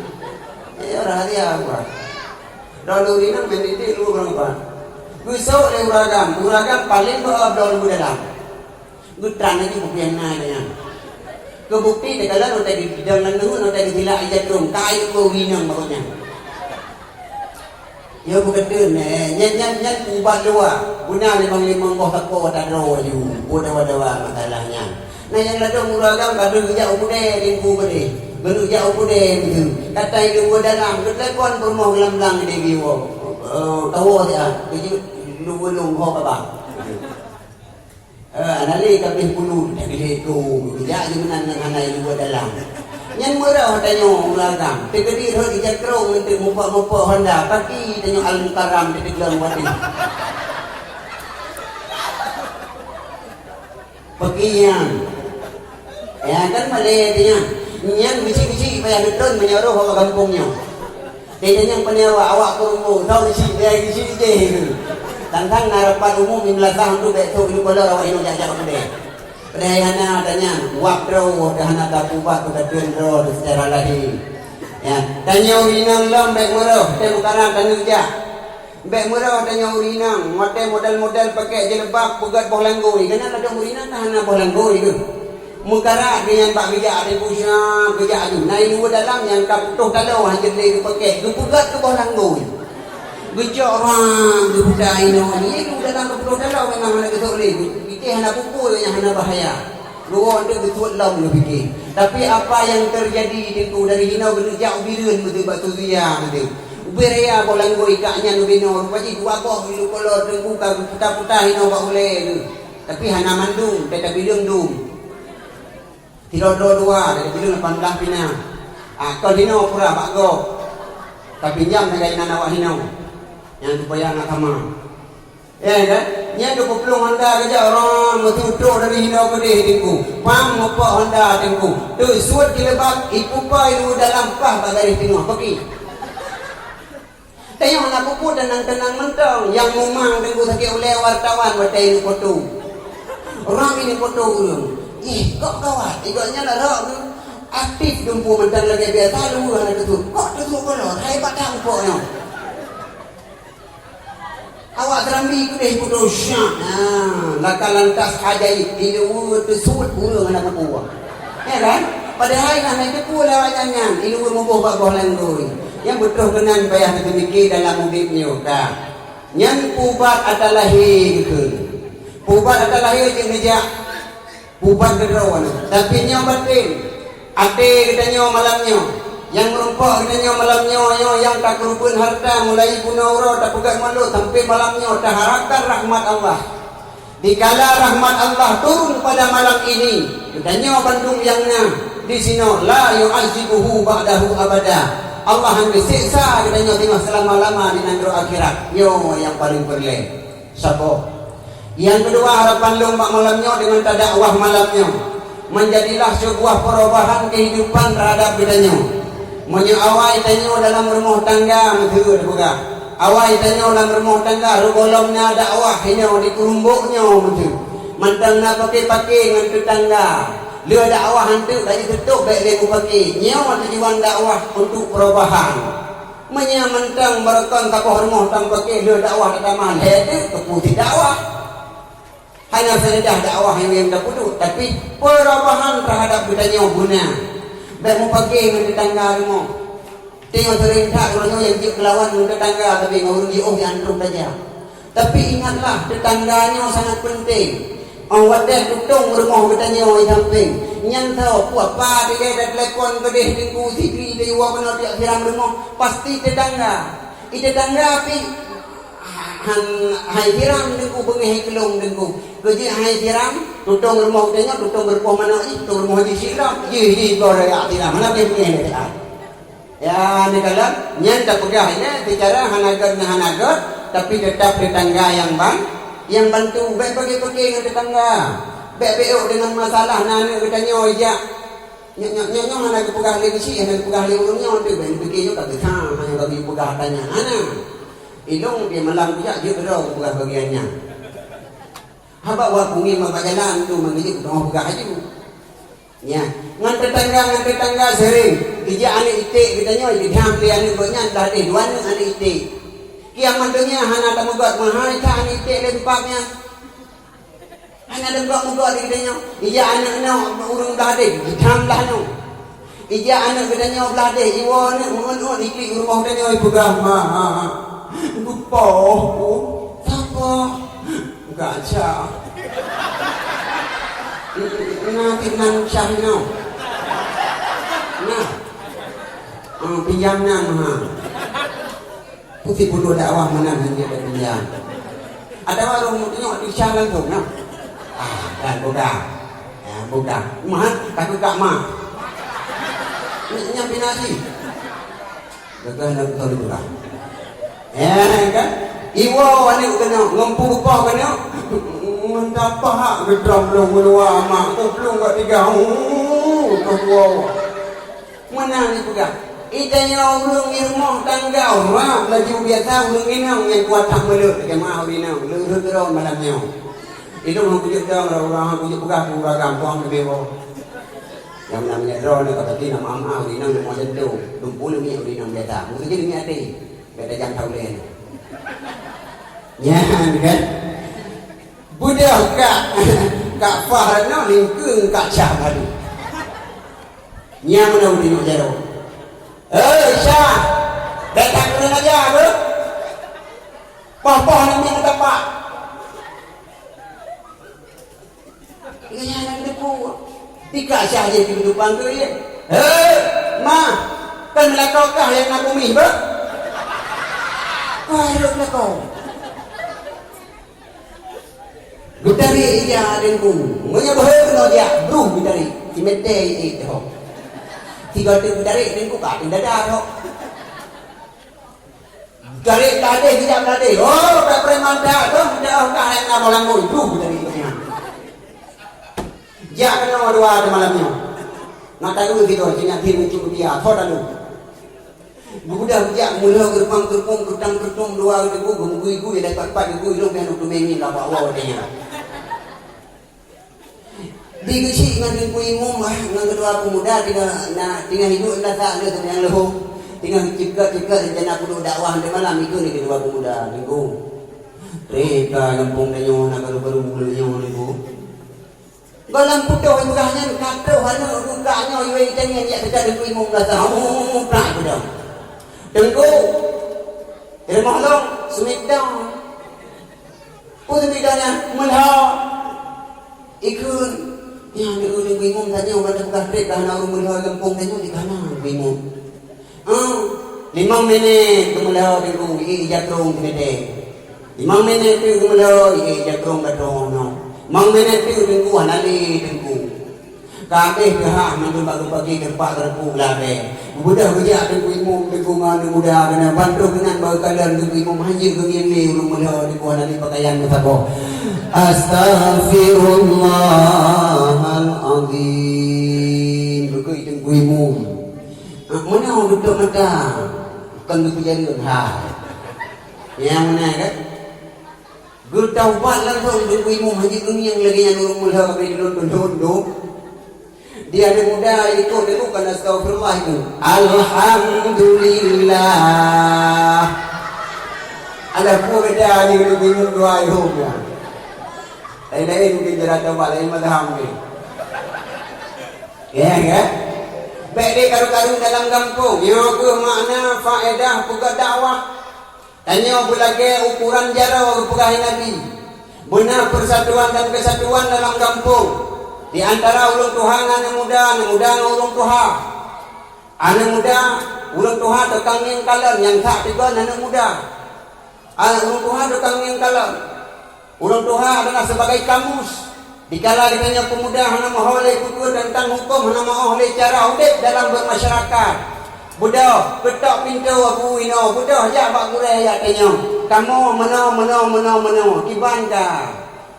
Nyoe rahsia kupeugah. Droe le ureuëng inong meunan di luwa barangkapan. Geusok lé ureuëng agam, ureuëng agam paleng beu-o bloe lam dalam. Geutran laju peue nyang na nyan. Keu bukti teukalon watèe geudong lam nanggroe, watèe geutilak ija trok, ka iluweue ureuëng inong bak nyan. Nyoe bukon teun, eh, nyan, nyan, nyan ubat luwa. Guna limong-limong boh sapo watèe droe laju. Buet dawa-dawa masalah nyan. Na nyang ladôm ureuëng agam ka deuh geujak u keudè teungku keudeh. Geuneuek jak u keudè beutôi. Ka tai iluweue dalam, geutelepon peurumoh geulam blang di Biwo. Eh, tawoe siat, geujeuet iluweue lôn ho kaba. Eh, hana lé ka abéh puluh, dak lé tu, jak jih meunan ngon hana iluweue dalam. Nyan meurôh tanyoe ureuëng agam, teukeudi rhot ija trok ngon teuk mupok-mupok Honda, paki tanyoe Al-Mukarram teuteulon watèe. Paki nyan. Ya kan malèe teuh nyan. Nyan bisi-bisi payah geutreun meunyoe rôh bak gampông nyoe. Teuh nyang peunyawa awak peurumoh, tau isi, dia isi ide tu. Tang-tang na rapat umum lima belas tahun tu bèk tu ilu kolor awak inong jak-jak u keudè. Padahai hana tanya, wab droe dah hana tapubat peukateuen droe tu secara lahé. Ya, tanyoe inong lom bèk meurôh, teuh meukaran tanyoe jak. Bèk meurôh tanyoe ureuëng inong, watèe model-model pakèk jilbab peugöt boh langgôi, keunan ladôm ureuëng inong ka hana boh langgôi tu. Meukarat geuh nyan bak geujak, ada pusya geujak aju. Na iluweue dalam nyang ka putôh taloe hana jeuet lé geupakék, geupeugöt keu boh langgôi. Geucok rang geuputa inoe nyan, iluweue dalam ka putôh taloe memang hana geusok lé. Pike hana pupue nyang hana bahaya. Luwa tu geutuet lom geupike. Tapi apa yang terjadi teungku dari hinoe geuneuk jak u Bireuen meuteuk bak Suria meuteuk. Ubé raya boh langgôi kak nyan ubé noe, rupa jih dua boh ilu kolor teungku ka geuputa-puta hinoe bak ulèe tu. Tapi hana mandum, teuka bileueng dum. Sidroe-droe dua, dari bileueng lapan blah pina. Ah, kon hinoe pura bak gob. Tapinjam lagèe inan awak hinoe. Nyang supaya hana sama. Ya kan? Nyan geupeuplong Honda keujak orang meututoe dari hinoe keudeh teungku. Pang meupok Honda teungku. Teusuet jilbab, ipupa ilu dalam pah bak garéh teungoh. Peuki. Tanyoe hana peue-peue, teunang-teunang mantong. Nyang mumang teungku sakét ulèe wartawan watèe ineuk foto. Rang ineuk foto ureueng. Ih, kok gawat. Igoe nyan rok tu aktif dumpeue mantong lagèe biasa, luweue hana teusuet. Kok teusuet kolor? Hai bak that eungkôt nyoe. Awak Serambi keudeh putôh syak. Nah, laka lantas ajaib, ileue teusuet ureueng hana kupeue. Ya kan? Padahai na hai teupeu lé awak nyan nyan, ileue muboh bak boh langgôi. Nyang beutôi keunan payah teumiké dalam udeb nyoe ka. Nyan pubat ata lahé geukheun. Pubat ata lahé jeuet neujak pubat keudroe. Tapi nyoe baten, até geutanyoe malam nyoe, nyang meurumpok geutanyoe malam nyoe, nyoe nyang takeureubeuen hareuta mulai bunoe uroe tapeugah malôt sampai malam nyoe taharapkan rahmat Allah. Dikala rahmat Allah turun pada malam ini, geutanyoe bandum nyang na disinoe la yu'adzibuhu ba'dahu abada. Allah han geuseksa geutanyoe singoh seulama-lama di nanggroe akhirat. Nyoe nyang paleng peureulée. Saboh. Nyang keudua, harapan lôn bak malam nyoe deungon tadakwah malam nyoe, meunjadilah seubuah perubahan keuhidupan teuhadap geutanyoe. Meunyoe awai tanyoe dalam rumoh tangga, meuteue teupeugah, awai tanyoe lam rumoh tangga rot gohlom na dakwah, inoe di Keurumbok nyoe meuteue. Mantong na paké-paké ngon teutangga. Lheueh dakwah hanteuk ka jitutôp bék lé mupake. Nyoe tujuan dakwah untuk perubahan. Meunyoe mantong barokon saboh rumoh tameupaké lheueh dakwah tatamah lhée teuk keupeue dakwah. Hana sajadah dakwah nyang tapeuduek, tapi perubahan teuhadap geutanyoe beuna. Bék mupake ngon teutangga rumoh. Teungoh seuring that uroe nyoe nyang jeuet keulawan ngon teutangga, tapi ngon ureueng jiôh nyang troh tajak. Tapi ingatlah, teutangga nyoe sangat penting. Óh watée tutong rumoh geutanyoe i sampéng, nyan tho peue apa dilée da telepon keudeh Teungku Sidri tayue bunoe tiek siram rumoh, pasti teutangga. I teutangga pih han hai siram Teungku, beungéh keulong Teungku. Keujeuet hai siram, tutong rumoh geutanyoe, tutong geurupoh manok jih, tutong rumoh jih siram, jih jih goe raya siram, hana pih beungéh lé siram. Ya, neukalon, nyan tapeugah ilée seucara hana gét ngon hana gét, tapi teutap teutangga nyang ban-, nyang bantu. Bék pake-pake ngon teutangga. Bék bék deungon masalah na aneuk geutanyoe ijak. Nyoe, nyoe, nyoe, nyoe hana geupeugah lé geuchik, hana geupeugah lé ureueng nyoe teuh, bék neupike nyoe ka geusa, hana ka geupeugah tanya. Hana. Ilong pih malam kujak jeuet droe geupeugah bagian nyan. Haba wa kungin bak jalan tu, meungeujeuet teungoh peugah aju. Nya, ngon teutangga, ngon teutangga seuring. Ijak aneuk iték geutanyoe, geudham lé aneuk gobnyan blah deh, dua aneuk aneuk iték. Kiamat donya hana tameugot meuhai that aneuk iték lé teumpat nyan. Hana leumbak meugot di geutanyoe. Ijak aneuk nyoe ureueng blah deh, geudham blah nyoe. Ijak aneuk geutanyoe blah deh, iwoe aneuk meu'en-'en iklik u rumoh geutanyoe, ipeugah, "Ma, geupoh ku." Sapoh? Gajah. Na, tinan cah nyoe. Nah. Ah, pinjam nan, ha. Putih puluh dakwah meunan hana dipinjam. Ada warong nyoe di cah langsung, nah. Ah, dan buka. Ya, buka. Mah, takut kak mah. Ni nyam pinasi. Gagah nak betul juga. Ya, kan? Iwoe aneuk keunoe, ngon pu geupoh keunoe. Meuntapah hak geudrom lôn meuluwa mak, ku plueng bak tiga. Uh, ka dua. Meunan jipeugah, "Ih, tanyoe ureueng di rumoh tangga rab laju biasa ureueng inong nyang kuat that meuleuet." Jamaah ureueng inong, leueh droe malam nyoe. Ilong hana kujeuet dong, ureueng hana kujeuet peugah, ureueng agam, tuang leubeh woe. Nyang meunan meunyoe droe nyoe ka pasti na maaf-maaf, ureueng inong nyang moh jantung. Dumpeue lé minyeuk ureueng inong biasa. Mungken jih minyeuk até. Beda jam tahun lain. Nyan kan? Beudôh Kak, Kak Fah nyoe lingkeung Kak Syah baru. Nyan meunan uteunyoe jaroe. "Hei, Syah! Bèk takurang aja, beuh! Poh-poh namiet meutampak!" Nyan nyang teupeu. Tika Syah jih keudupan keu ie. "Hei, ma! Kon meulakoe kah nyang na bumi, beuh!" Wah, rhot meulakoe. Geutarék ija Teungku. Meunyoe beuhe keunoe jak, bruh geutarék. Simeté ié teuhok. Sigoe teuk geutarék Teungku ka ateueh dada teuhok. Geutarék blah deh, geujak blah deh. Oh, ka preman that, dong, dah, dah, dah, dah, malam boh, bruh geutarék nyan. Jak keunoe dua di malam nyoe. Nak talu sigoe, sinyak thim uncuk dia, tho talu. Geubeudôh geujak meulhô geureumpang-geureumpung, geutang-geureutong dua geuteupeu, geumeuguih-guih, lheueh pat-pat geugui lôn pih hana teumé ngieng, laba Allah watèe nyan. Di geuchik ngon Teungku Imum, ah, ngon keudua peumuda tinggai, na, tinggai hidup na sa lheueh nyang leuhô. Tinggai ceukeut-ceukeut rencana peuduek dakwah di malam, ikheun lé keudua peumuda, Teungku. Eh, ka gampông tanyoe na baru-baru buleuen nyoe ni, Bu. Goh lam putôh peugah nyan, ka troh aneuk buka nyoe, iwé itangieng jak teuka Teungku Imum rasa, "Oh, prak beudong." "Teungku, teurimong lôn, seumiet dong." "Peue seumiet dong nyan?" "Meulhö." Ikheun, nyan Teungku Imum tanyoe ban teupeugah trép ka hana ureueng meulhö gampông tanyoe di kana Teungku Imum. Ah, limong minét keu meulhö Teungku, i, ija trong teumeutée. Limong minét teuk keu meulhö, i, ija trong ka trong nyoe. Limong minét teuk Teungku, hana lé Teungku. Ka habéh teuhah mandum bak geupaki teumpat geureupu labée. Beudôh geujak Teungku Imum, Teungku ngon aneuk muda keunan, ban troh keunan bak geukalon Teungku Imum, hanjeuet geungieng lé ureueng meulhö, Teungku hana lé peukayan meusaboh. Astaghfirullahalazim. Beugét Teungku Imum. Ah, meunoe geutuek mata. Kon geupeujareueng hai. Nyang meunan kan? Geutaubat langsung Teungku Imum, hanjeuet geungieng lagée nyan ureueng meulhö ka bri tulôn-tulôn dum. Di aneuk muda ikot Teungku, kon astaghfirullah itu. Alhamdulillah. Alah, peue beda ni Teungku Imum dua ihom nyan. Laén-laén mungkin cara taubat, laén mazhab ni. Ya, kan? Bék lé karu-karu dalam gampông. Nyoe kheueh makna faedah peugah dakwah. Tanyoe beulagée ukoran jaroe geupeugah lé Nabi. Beuna persatuan dan kesatuan dalam gampông, di antara ureueng tuha ngon aneuk muda, aneuk muda ngon ureueng tuha. Aneuk muda, ureueng tuha tukang ngieng kalon, nyang that teugon aneuk muda. Aneuk ureueng tuha tukang ngieng kalon. Ureueng tuha adalah sebagai kamus. Dikala geutanyoe peumuda hana meuho lé peue-peue teuntang huköm, hana meuho lé cara udép dalam bermasyarakat. Beudôh, keutok pintoe abu inoe, beudôh jak bak gurée jak tanyoe. Kamoe meunoe, meunoe, meunoe, meunoe. Kiban ka.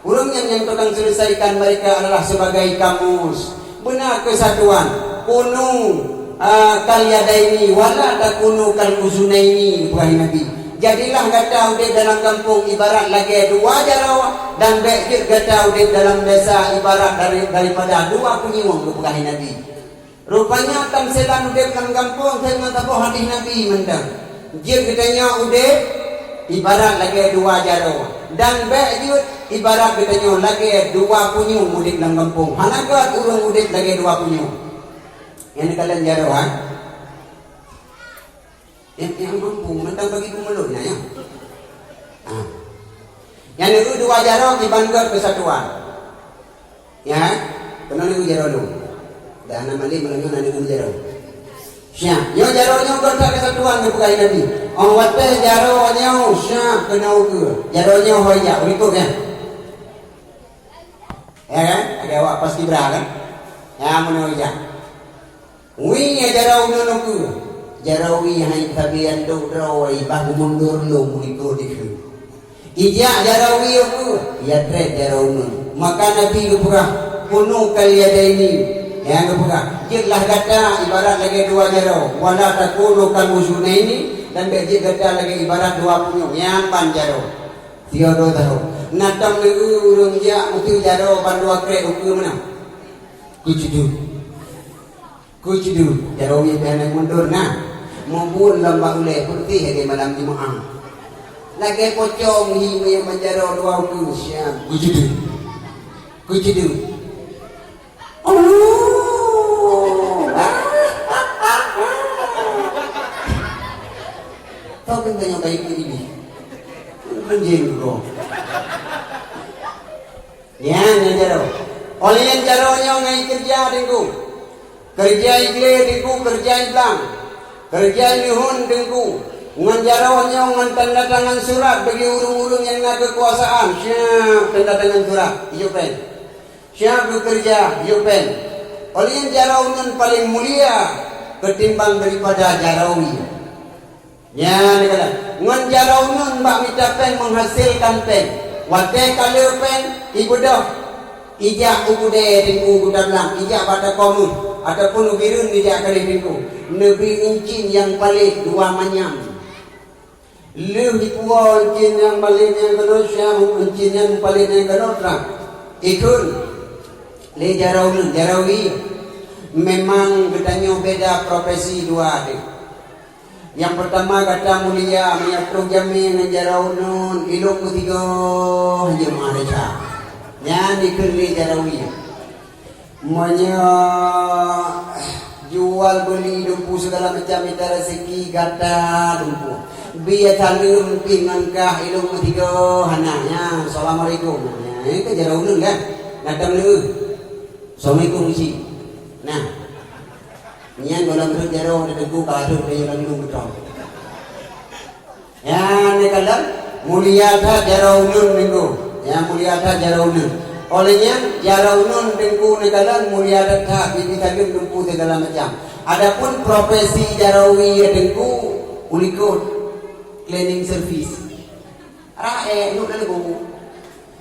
Ureueng nyan nyang tukang selesaikan mereka adalah sebagai kamus. Beuna keusatuan. Kunu, a, kal yadaini wala takunu kal uzunaini, peugah Nabi. Jadilah gata udép dalam gampông ibarat lagée dua jaroe, dan bék jeuet gata udép dalam desa ibarat dari, daripada dua punyueng, geupeugah Nabi. Rupanya tamsilan udép lam gampông, seuet ngon saboh hadih Nabi mantong. Jeuet geutanyoe udép ibarat lagée dua jaroe, dan bék jeuet ibarat geutanyoe lagée dua punyueng udép lam gampông. Hana gét ureueng udép lagée dua punyueng. Nyan kalon jaroe, ha? Nyang, nyang mampu mantong bagi peumulot nyan, ya. Ha. Nyan neu dua jaroe kiban gét keusatuan. Ya, keunoe neu jaroe lôn. Dah hana malém, malam nyoe na neu jaroe. Siap. Nyoe jaroe nyoe gét that keusatuan geupeugah Nabi. Oh watée jaroe nyoe siap keunoe ukeue. Jaroe nyoe hôi jak, ulikot ya. Ya kan? Ada awak pas kibra kan? Ya, meunoe jak. Wie jaroe uneun ukeue. Jaroe wie hai sabe nyang dok droe, bah geumundur lom likot dikeue. Ijak jaroe wie ukeue, ya treb jaroe uneun. Maka Nabi geupeugah, "Kunu kal yadaini." Nyang geupeugah, "Jeuetlah gata ibarat lagée dua jaroe, wala takunu kal uzunaini, dan bék jeuet gata lagée ibarat dua punyueng." Nyang ban jaroe. Tiga dua tahun. Na tom lé ureueng jak meuteue jaroe ban dua krek ukeue meunan. Kucudu. Kucudu, jaroe wie pih hana mundur na. Meubuet lam bak ulée putih lagée malam Jumaat. Lagée pocong hi meunyang ban jaroe dua ukeue siang. Kucudu. Kucudu. Allah. Tahu kan tanya baik ini. Anjing kau. Nyan nyang jaroe. Óh lheueh nyan jaroe nyoe ngon keureuja Teungku. Keureuja igleh Teungku, keureuja iblang. Keureuja ineuen Teungku. Ngon jaroe nyoe ngon tanda tangan surat bagi ureueng-ureueng nyang na keukuasaan. Siap tanda tangan surat, ijok péng. Siap geukeureuja, ijok péng. Óh lheueh nyan jaroe nyoe paleng mulia keutimbang daripada jaroe. Nyan dikala, ngon jaroe uneun bak mita péng meuhasilkan péng. Watée ka le péng, ibeudôh, ijak u keudè Teungku Kuta Blang, ijak bak toko meuh, ataupun u Bireuen ijak keudè Teungku. Neubri incin nyang paleng dua manyam. Lheueh jipuwoe incin nyang paleng nyang keunoe siang, incin nyang paleng nyang keunoe trang. Ikheun lé jaroe uneun, jaroe wie. Memang geutanyoe beda profesi dua deh. Nyang peurtama gata mulia, meunyoe troh jamé ngon jaroe ulôn, ilôn meusigoe jeuet meuarecha. Nyan dikheun lé jaroe ie. Meunyoe jual beuli dumpeue sigala macam mita raseuki gata dumpeue. Bie saleuem pih ngon kah ilôn meusigoe hana nyan. Assalamualaikum. Nyan, nyan keu jaroe ulôn kan. Gata meuleueh. Assalamualaikum cit. Nah. Nyan gohlom rhot jaroe di teungku ka rhot lé lam lôn beutôi. Nyan neukalon mulia that jaroe ulôn teungku. Nyan mulia that jaroe ulôn. Óh lheueh nyan jaroe ulôn teungku neukalon mulia that, that, bibi saleuem dumpeue sigala macam. Adapun profesi jaroe ie teungku ulikot cleaning service. Raék, duek lam leubu.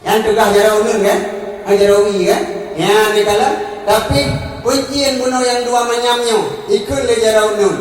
Nyan tugaih jaroe ulôn kan? Hai jaroe ie kan? Nyan neukalon. Tapi peuncien bunoe nyang dua manyam nyoe, ikheun lé jaroe ulôn.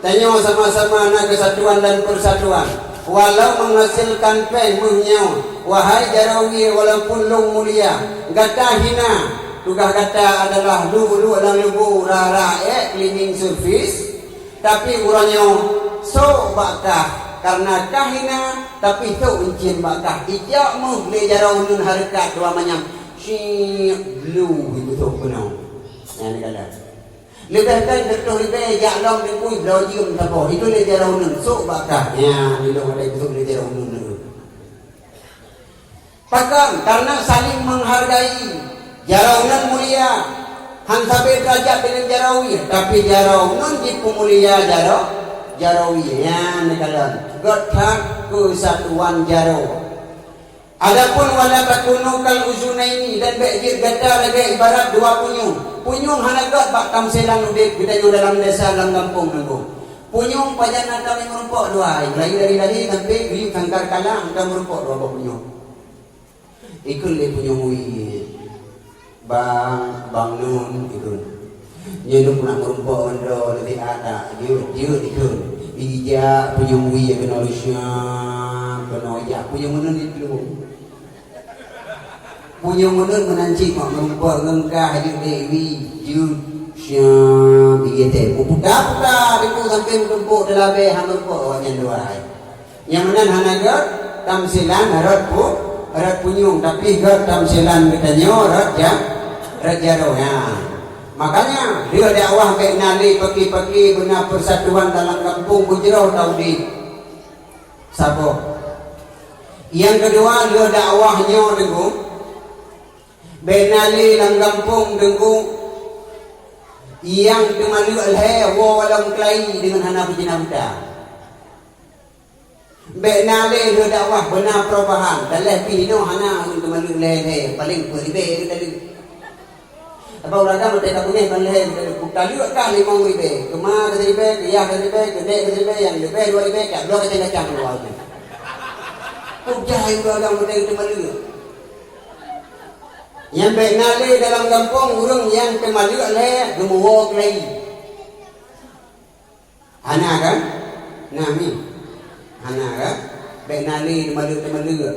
Tanyoe sama-sama na keusatuan dan persatuan. Walau menghasilkan péng meuh nyoe, wahai jaroe ie, walaupun lôn mulia, gata hina. Tugaih gata adalah duek-duek lam leubu, ra-, raék, cleaning service. Tapi uroe nyoe sôk bak kah, kareuna kah hina, tapi sôk euncien bak kah. Ijak meuh lé jaroe ulôn hareukat dua manyam. Syik, blu, itu sôk keunoe. Nyan neukalon. Leubeh kan siratoh ribèe jak lom teungku bloe jeuem saboh. Itu lé jaroe ulôn sôk bak kah. Nyan, ilôn ada itu lé jaroe ulôn. Pakon? Kareuna saling menghargai. Jaroe ulôn mulia, han sabe derajat deungon jaroe ie, tapi jaroe ulôn jipeumulia jaroe, jaroe ie. Nyan neukalon, gét that keusatuan jaroe. Adapun wala takunu kal uzunaini, dan bék jeuet gata lagée ibarat dua punyueng. Punyueng hana gét bak tamsilan udeb geutanyoe dalam desa, lam gampông teungku. Punyueng pajan na tamé meurumpok dua, mulai dari lari sampai geuyue sangkar kala, hantom meurumpok dua boh punyueng. Ikheun lé punyueng wie, "Bang, Bang Nun," ikheun. "Nyoe lôn nak meurumpok ngon droe, leubeh adak, jeuet, jeuet," ikheun. Ijak punyueng wie keunoe leusyang, keunoe jak punyueng Nun itulông. Punyueng Nun meunan cit mak meurumpok ngon kah jeuet lé wie, jeuet, syang, bigé tém. Puta-puta, teungku sampai meutumpôk teulabée, han meurumpok awaknyan dua hai. Nyang meunan hana gét tamsilan rot pu-, rot punyueng, tapi gét tamsilan geutanyoe rot ja-, rot jaroe. Nyan. Makanya, lheueh dakwah bék na lé paki-paki beuna persatuan dalam gampông beujroh taudeb saboh. Nyang keudua, lheueh dakwah nyoe teungku, bék na lé lam gampông teungku nyang teumaleuek lhée woe lam keulayi deungon hana peujina buta. Bék na lé lheueh dakwah beuna perubahan, dan lheueh pih inoe hana ureuëng teumaleuek lhée-lhée, paleng peuet ribée tadi. Sabab ureuëng agam watée ka beungéh ban lhée tadi, taleuek kah limong ribée, keuma ka siribée, keuyah ka siribée, keudék ka siribée, nyang leubeh dua ribée, ka bloe kacang-kacang dua ribée. Peue jai ureuëng agam watée teumaleuek. Nyang bék na lé dalam gampông ureuëng nyang teumaleuek lhée geumeuwoe keulayi. Hana kan? Na mi? Hana kan? Bék na lé teumaleuek-teumaleuek.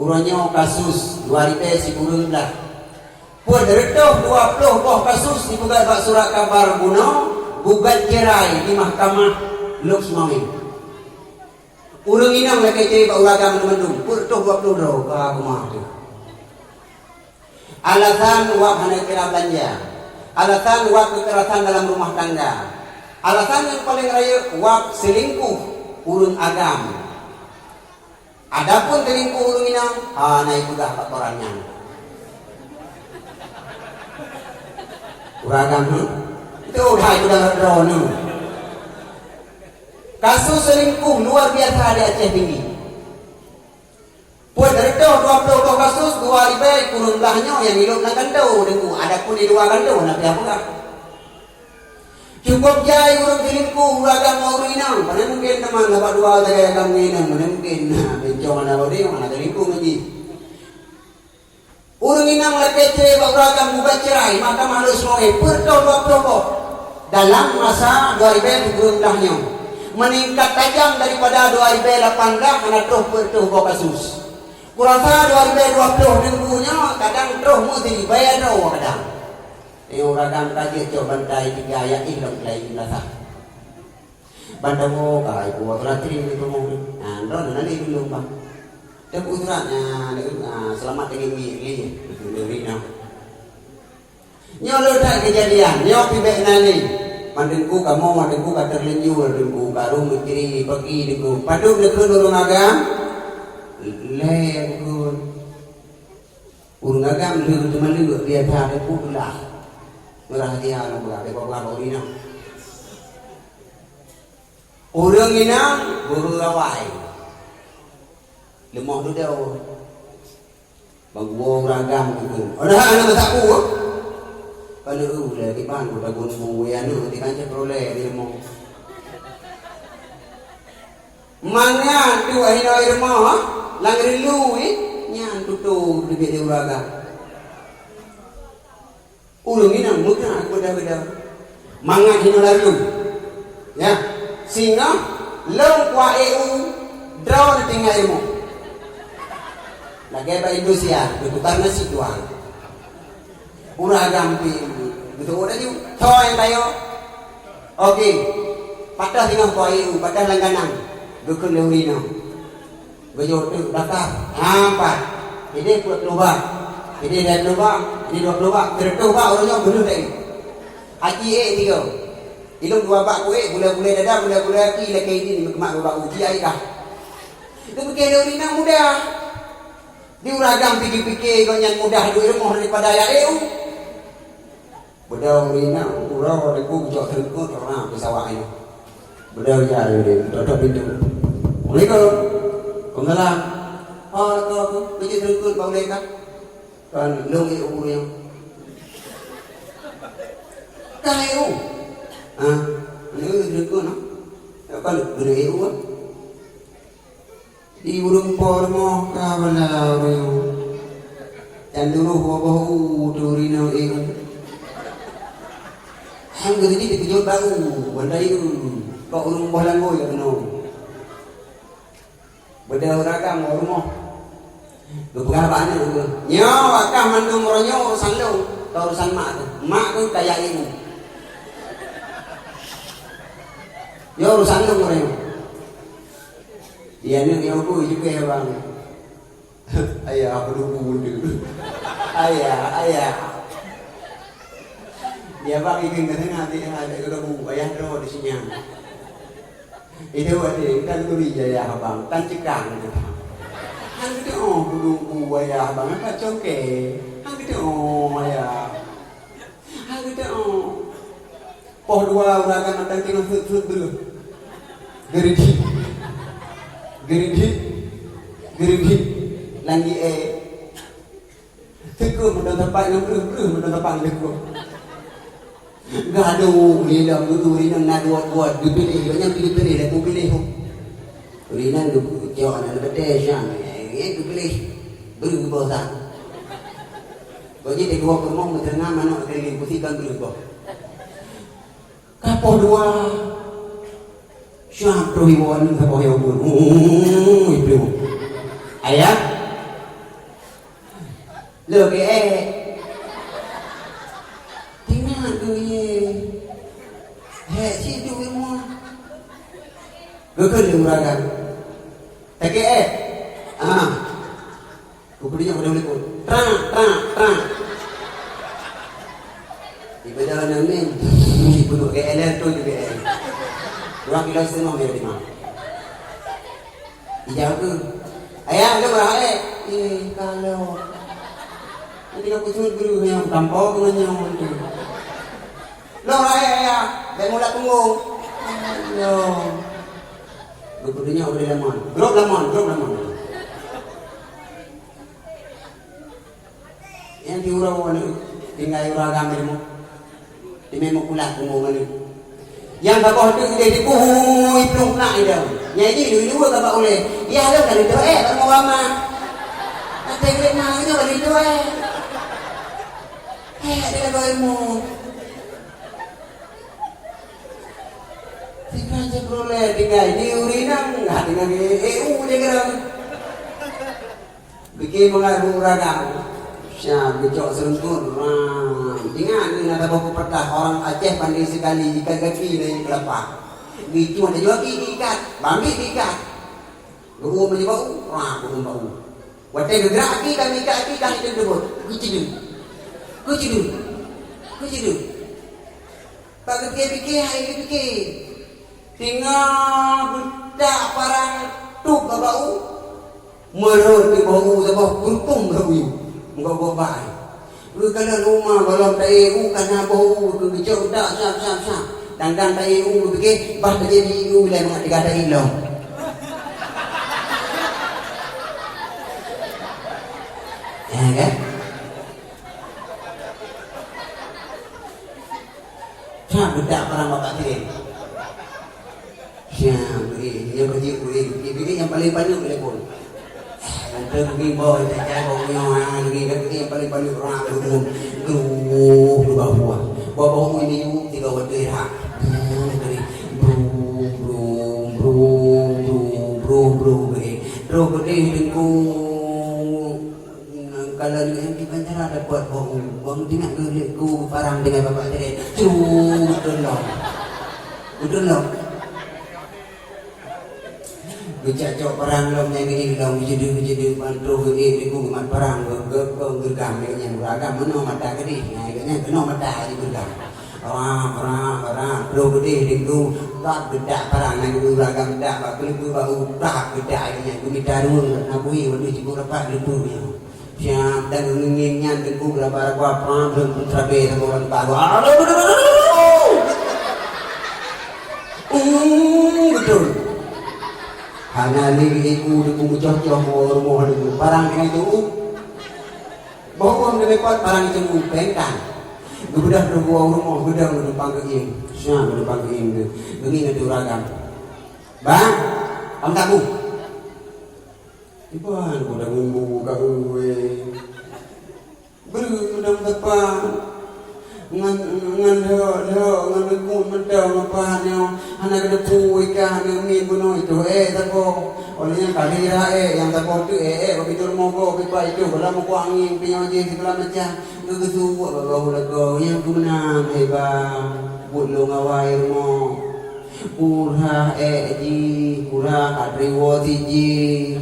Uroe nyoe kasus dua ribée sikureueng blaih. Peuet reutôh dua ploh boh kasus jipeugét bak surat kabar bunoe, gugat cerai di Mahkamah Lhokseumawe. Ureuëng inong lakée cerai bak ureuëng agam teumandum, peuet reutôh dua ploh droe ka keumah teuh. Alasan wab hana geukira beulanja. Alasan wab keukerasan dalam rumah tangga. Alasan nyang paleng rayeuk wab seulingkuh ureuëng agam. Adapun seulingkuh ureuëng inong, hana jipeugah bak koran nyan. Ureuëng agam, hmm? Itu hai peudang droeneuh. Kasus selingkuh luar biasa di Aceh Tinggi. Peuet reutôh dua ploh boh kasus dua ribée kureueng blaih nyoe nyang hidup lam kantô teungku, adapun di luwa kantô hana payah peugah. Cukup jai ureuëng selingkuh ureuëng agam ngon ureuëng inong, pane mungken teuma sabab dua sagai agam ngon inong, pane mungken, nah, bencong hana bodi, hana selingkuh ngon jih. Ureuëng inong lakée cerai bak ureuëng agam gugat cerai, Mahkamah Lhokseumawe peuet reutôh dua ploh boh dalam masa dua ribée sikureueng blaih nyoe, meuningkat tajam daripada dua ribée lapan blaih hana troh peuet reutôh boh kasus. Kurasa dua ribée dua ploh teungku nyoe kadang troh meusiribée droe kadang. Nyoe ureuëng agam ka jeuet cok bantai tiga ayat ih lom keulayi meunasah. Ban tawoe ka ibu Ratri ni teumoh ni. Ha, droeneuh nalek dulu, bah. Teupeue surat, ha, ha, selamat tinggi, tinggi, tinggi. Dulu rinah. Nyoe le that keujadian, nyoe pih bèk nalek. Ban Teungku kamoe, Teungku ka terlanjur, Teungku ka rhom istri, peugi Teungku. Padub neukheun ureueng agam? Lé kheun. Ureueng agam lheueh teuma lheueh biasa Teungku peulah. Meurah hati lam beurah, daripada beurah bak ureueng inong. Ureueng inong beuhe awai. Leumoh dudoe. Bang gua ureueng agam gitu. Ada anak meusapu. Kalau eu lagi ban udah gunung bui aneuk tinggal cek peroleh di rumah. Mangat tu akhirnya di rumah, lang rindu, eh, nyan tutoe di ureueng agam. Ureueng inong meukat beda-beda. Mangat hinoe laju. Ya. Singoh lôn kuah eu droe neutinggai ilmu. Lagèe bak Indonesia, geutukar nasi tuan. Ureueng agam pih geuteuôt laju. Thoi bayo. Oke. Patah singoh kuah eu, patah langganan. Geukheun lé ureueng inong. Geujok teuk daftar. Ha, empat. Ideh peuet ploh bak. Ideh dua ploh bak. Ideh dua ploh bak. Seratus bak ureueng nyoe bunoe tadi. Aci ék tiga. Ilong dua bak kuék, gulai-gulai dada, gulai-gulai aki, lakèe idin, meukeumah dua bak uji ai kah. Itu pikir lé ureueng inong mudah. Di ureueng agam pikir-pikir, gobnyan mudah duek rumoh daripada ayah eu. Beudôh ureueng inong, uroe Teungku geucok teungku, orang di sawah nyoe. Beudôh ija ureueng, totok pintoe. "Assalamualaikum." "Waalaikumsalam." "Oh, lakoe, keuneuk teungku bak ulèe kah?" "Kon, lôn eu ureueng." "Kah eu?" "Ah, lôn eu teungku, noh." "Kon, lôn eu, ah." Di ureueng po rumoh ka bala ureueng. Dan duroh boh u tu rinong ingat. Han geuteuji dikeujot baru, wan dayu. Kok ureueng boh langgoi ka keunoe. Beudôh ragam u rumoh. Geupeugah bak aneuk geuh, "Nyoe wakah mandum uroe nyoe urusan lôn, teuh urusan mak teuh. Mak teuh kaya ilmu." Nyoe urusan lôn uroe nyoe. Di aneuk nyang ubeut jukée bang. Ayah, peulubu deuh. Ayah, ayah. Di abang ikeu keu teungoh, di ha, di peulubu, ayah droe di sinyang. Itu ada, kan turi jaya abang, tan cekang tu. Han geuteuôt, peulubu ayah abang, apa congke? Han geuteuôt, ayah. Hai, geuteuôt. Poh dua ureueng agam datang teungoh seuet-seuet breuh. Geuridit. Geuridit. Geuridit. Lam ie. Teuka meudan sapat ngon breuh, breuh meudan sapat ngon teuka. Gadoh, lila, beudôh, rinong na dua buet, geupiléh, gobnyan geupiléh, dak geupiléh. Ureueng inong geucok aneuk batèe siang, eh, geupiléh, breuh boh sa. Bak jih teungoh keumoh meuteungoh manok teuliling pusi ban breuh boh. Ka poh dua, siap troh iwoe aneuk saboh nyang ubeut. Uh, itu. Ayah. Leuh keu ék. Tinggai keu ie. Hék cit duek rumoh. Geukheun lé ureueng agam. Takée ék. Ah. Kupeudeuh nyoe padahai lé kon. Trak, trak, trak. Ibadah nangin. Ibu dua K L tu juga. Dua kilo setengah dia terima. Ijak keu, "Ayah, lôn rhah ék." "Eh, ka lôn." Nanti ka kusut guru nyang tampo keu manyong tu. "Lôn rhah ék, Ayah, bèk mulat punggong." "Lôn." Geupeudeuh nyoe udeh lamon. Grob lamon, grob lamon. Nyang di uroe nyoe, tinggai uroe agam ilmu. Di meukulat umur nyoe. Nyang saboh teuk ideh dikuhui plueng nak ideh. Nyang jih dua-dua ka bak ulèe. Yah lôn ka lintô ék bak rumoh wama. Até geulék na nyoe ka lintô ék. Ék di lagoe ilmu. Tinggai cit peureulèe tinggai di ureueng inong, tinggai di E U je keudroe. Bikin mengaku raga. Siap geucok seureunkot. Wah, ingat ni na saboh pepatah, orang Aceh pandai sekali, ikat kaki dari kelapa. Geucuan laju aki geuikat, bambi geuikat. Geuuem laju bak u, rah, geuuem bak u. Watèe geugrak aki ka geuikat aki ka hideung teubot. Geucideuk. Geucideuk. Geucideuk. Bak geupike-pike, hai geupike. Teungoh beutak parang tôb bak u. Meurhot di boh u saboh kureueng boh u. Meugob-gob bai. Geukalon u ma gohlom taék u ka na boh u keu geucok utak siap-siap-siap. Dang-dang taék u geupike bah tajép di u ilèe mangat teuga taék lom. Ya kan? Siap beudak parang Bapak Tiren. Siap, bri. Nyang keujiek bri. Bri nyang paleng paneuk lé phon. Nanti bri boh, tak jai boh nyoe, ha, bri kan bri nyang paleng paneuk rang lé phon. Geruh, geubah buah. Boh-boh mui miyup, tiga watèe ha. Bru, bri. Bru, bru, bru, bri. Terus pedih teungku. Kalau nyang kiban cara dapat boh, boh tingak geuleuek ku parang dengan Bapak Tiren. Cru, beutôi lom. Beutôi lom. Geucok-cok parang lom nyang ini lom, geujeudeuh-geujeudeuh, bantu geuék di ku geumat parang, geu-, geu-, geu-, geugam lé nyang beragam, meunoe mata geudeh, nyang keunoe mata di geugam. Rap, rap, rap, bro geudeh di ku, rap geudak parang, nyang geudeh beragam dak, bak keuleupeu bak u, rap geudak lé nyang geumita rueng, na bui, waduh, jibuk rapat keuleupeu nyoe. Siap dan ngieng nyan teungku geuraba-raba prang lôn peutrabe saboh lam tawa. Aduh, aduh, aduh, aduh, aduh. Hmm, beutôi. Hana lé ibu teungku meucoh-coh woe rumoh teungku. Parang keuneuk tu'uek. Boh uang deuneuk pat parang teungku pengkan. Geubeudôh teungku woe rumoh geudong geudong pangkeueng. Siap geudong pangkeueng tu. Geungieng ateueh uragam. Bang, am tabu. Iban budak ngumbu ka uwe. Breueh udang teupah. Ngan, ngan lhok-lhok, ngan leukuet mantong teupah nyoe. Hana geuteupeue ikan nyoe miet bunoe itu, eh, saboh. Oleh nyan ka lheueh, eh, nyang saboh tu, eh, eh, bak pintoe rumoh gob, pipa itu, bala meukuah angin, pinyöng jih, sigala macam. Geugeusuek bak gob lagoe, nyang keumeunang, eh, bang. Buet lôn awai rumoh. Kurah ék jih, kurah ka triwoe sijih,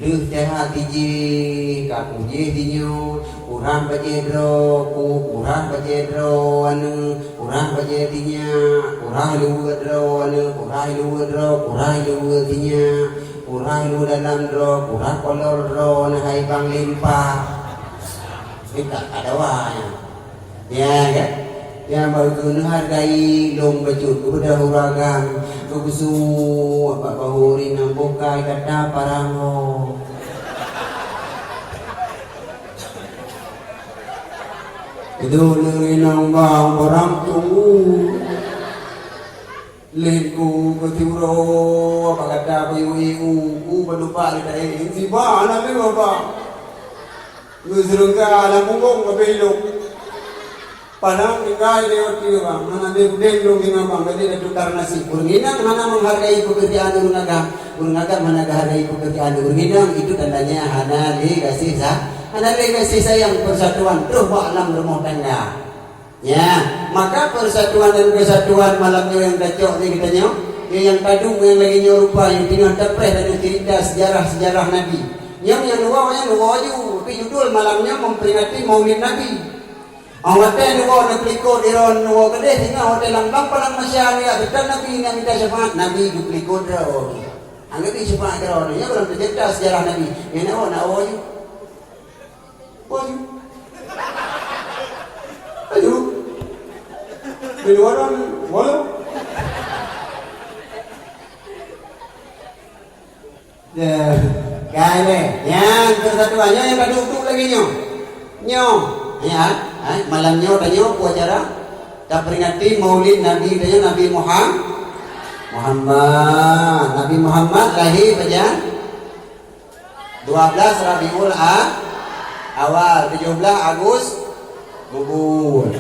lheueh sehat sijih, ka kujih sinyoe, kurah bajée droe, ku kurah bajée droe aneuk, kurah bajée sinyak, kurah luweue droe aneuk, kurah luweue droe, kurah luweue sinyak, kurah luweue dalam droe, kurah kolor droe, neuhai bang limpah. Dekat ada wai. Ya kan? Nyang bak keuneuk hargai lôn bacut keubeudôh uragam, keu geusuet bak bahuri nyang bukai gata parang ho. Itu neurinong bang barang tu. Lén ku keu siuroe bak gata bayu ié u, u balupa lé taék. Siba aneuk lé baba. Geuseureungga lam punggong leubeh ilok. Padahai tinggai lé watèe bang, hana lé udeb lôn tinggai bang, jadi dah tukar nasib. Ureueng inong hana menghargai pekerjaan ureueng agam. Ureueng agam hana menghargai pekerjaan ureueng inong, itu tandanya hana lé gaséh sa-, hana lé gaséh sayang persatuan troh bak lam rumoh tangga. Ya, maka persatuan dan kesatuan malam nyoe nyang tacok di geutanyoe, nyang tadu nyang lagèe nyoe rupa nyang teungoh tapreh dan cerita sejarah-sejarah Nabi. Nyang, nyang dua, nyang dua ju, tapi judul malam nyoe memperingati Maulid Nabi. Awak teh dua na pelikot iron dua kedeh singa awak teh lambang palang masya ni ya, betul Nabi nak minta syafaat, Nabi ju pelikot dah. Anggap ni syafaat kira ni, ya, belum tercerita sejarah Nabi. Yang nak awak, nak awak ju. Waduh. Aduh. Di luar kan, walau. Ya, kali. Yang ke satu aja yang pada untuk lagi nyo. Nyo. Ya, ha? Malam nyo tanyo apa acara? Taperingati Maulid Nabi tanyo Nabi Muhammad. Muhammad. Nabi Muhammad lahir pada dua belas Rabiul A-, Awal, tujuh belas Agus, gugur.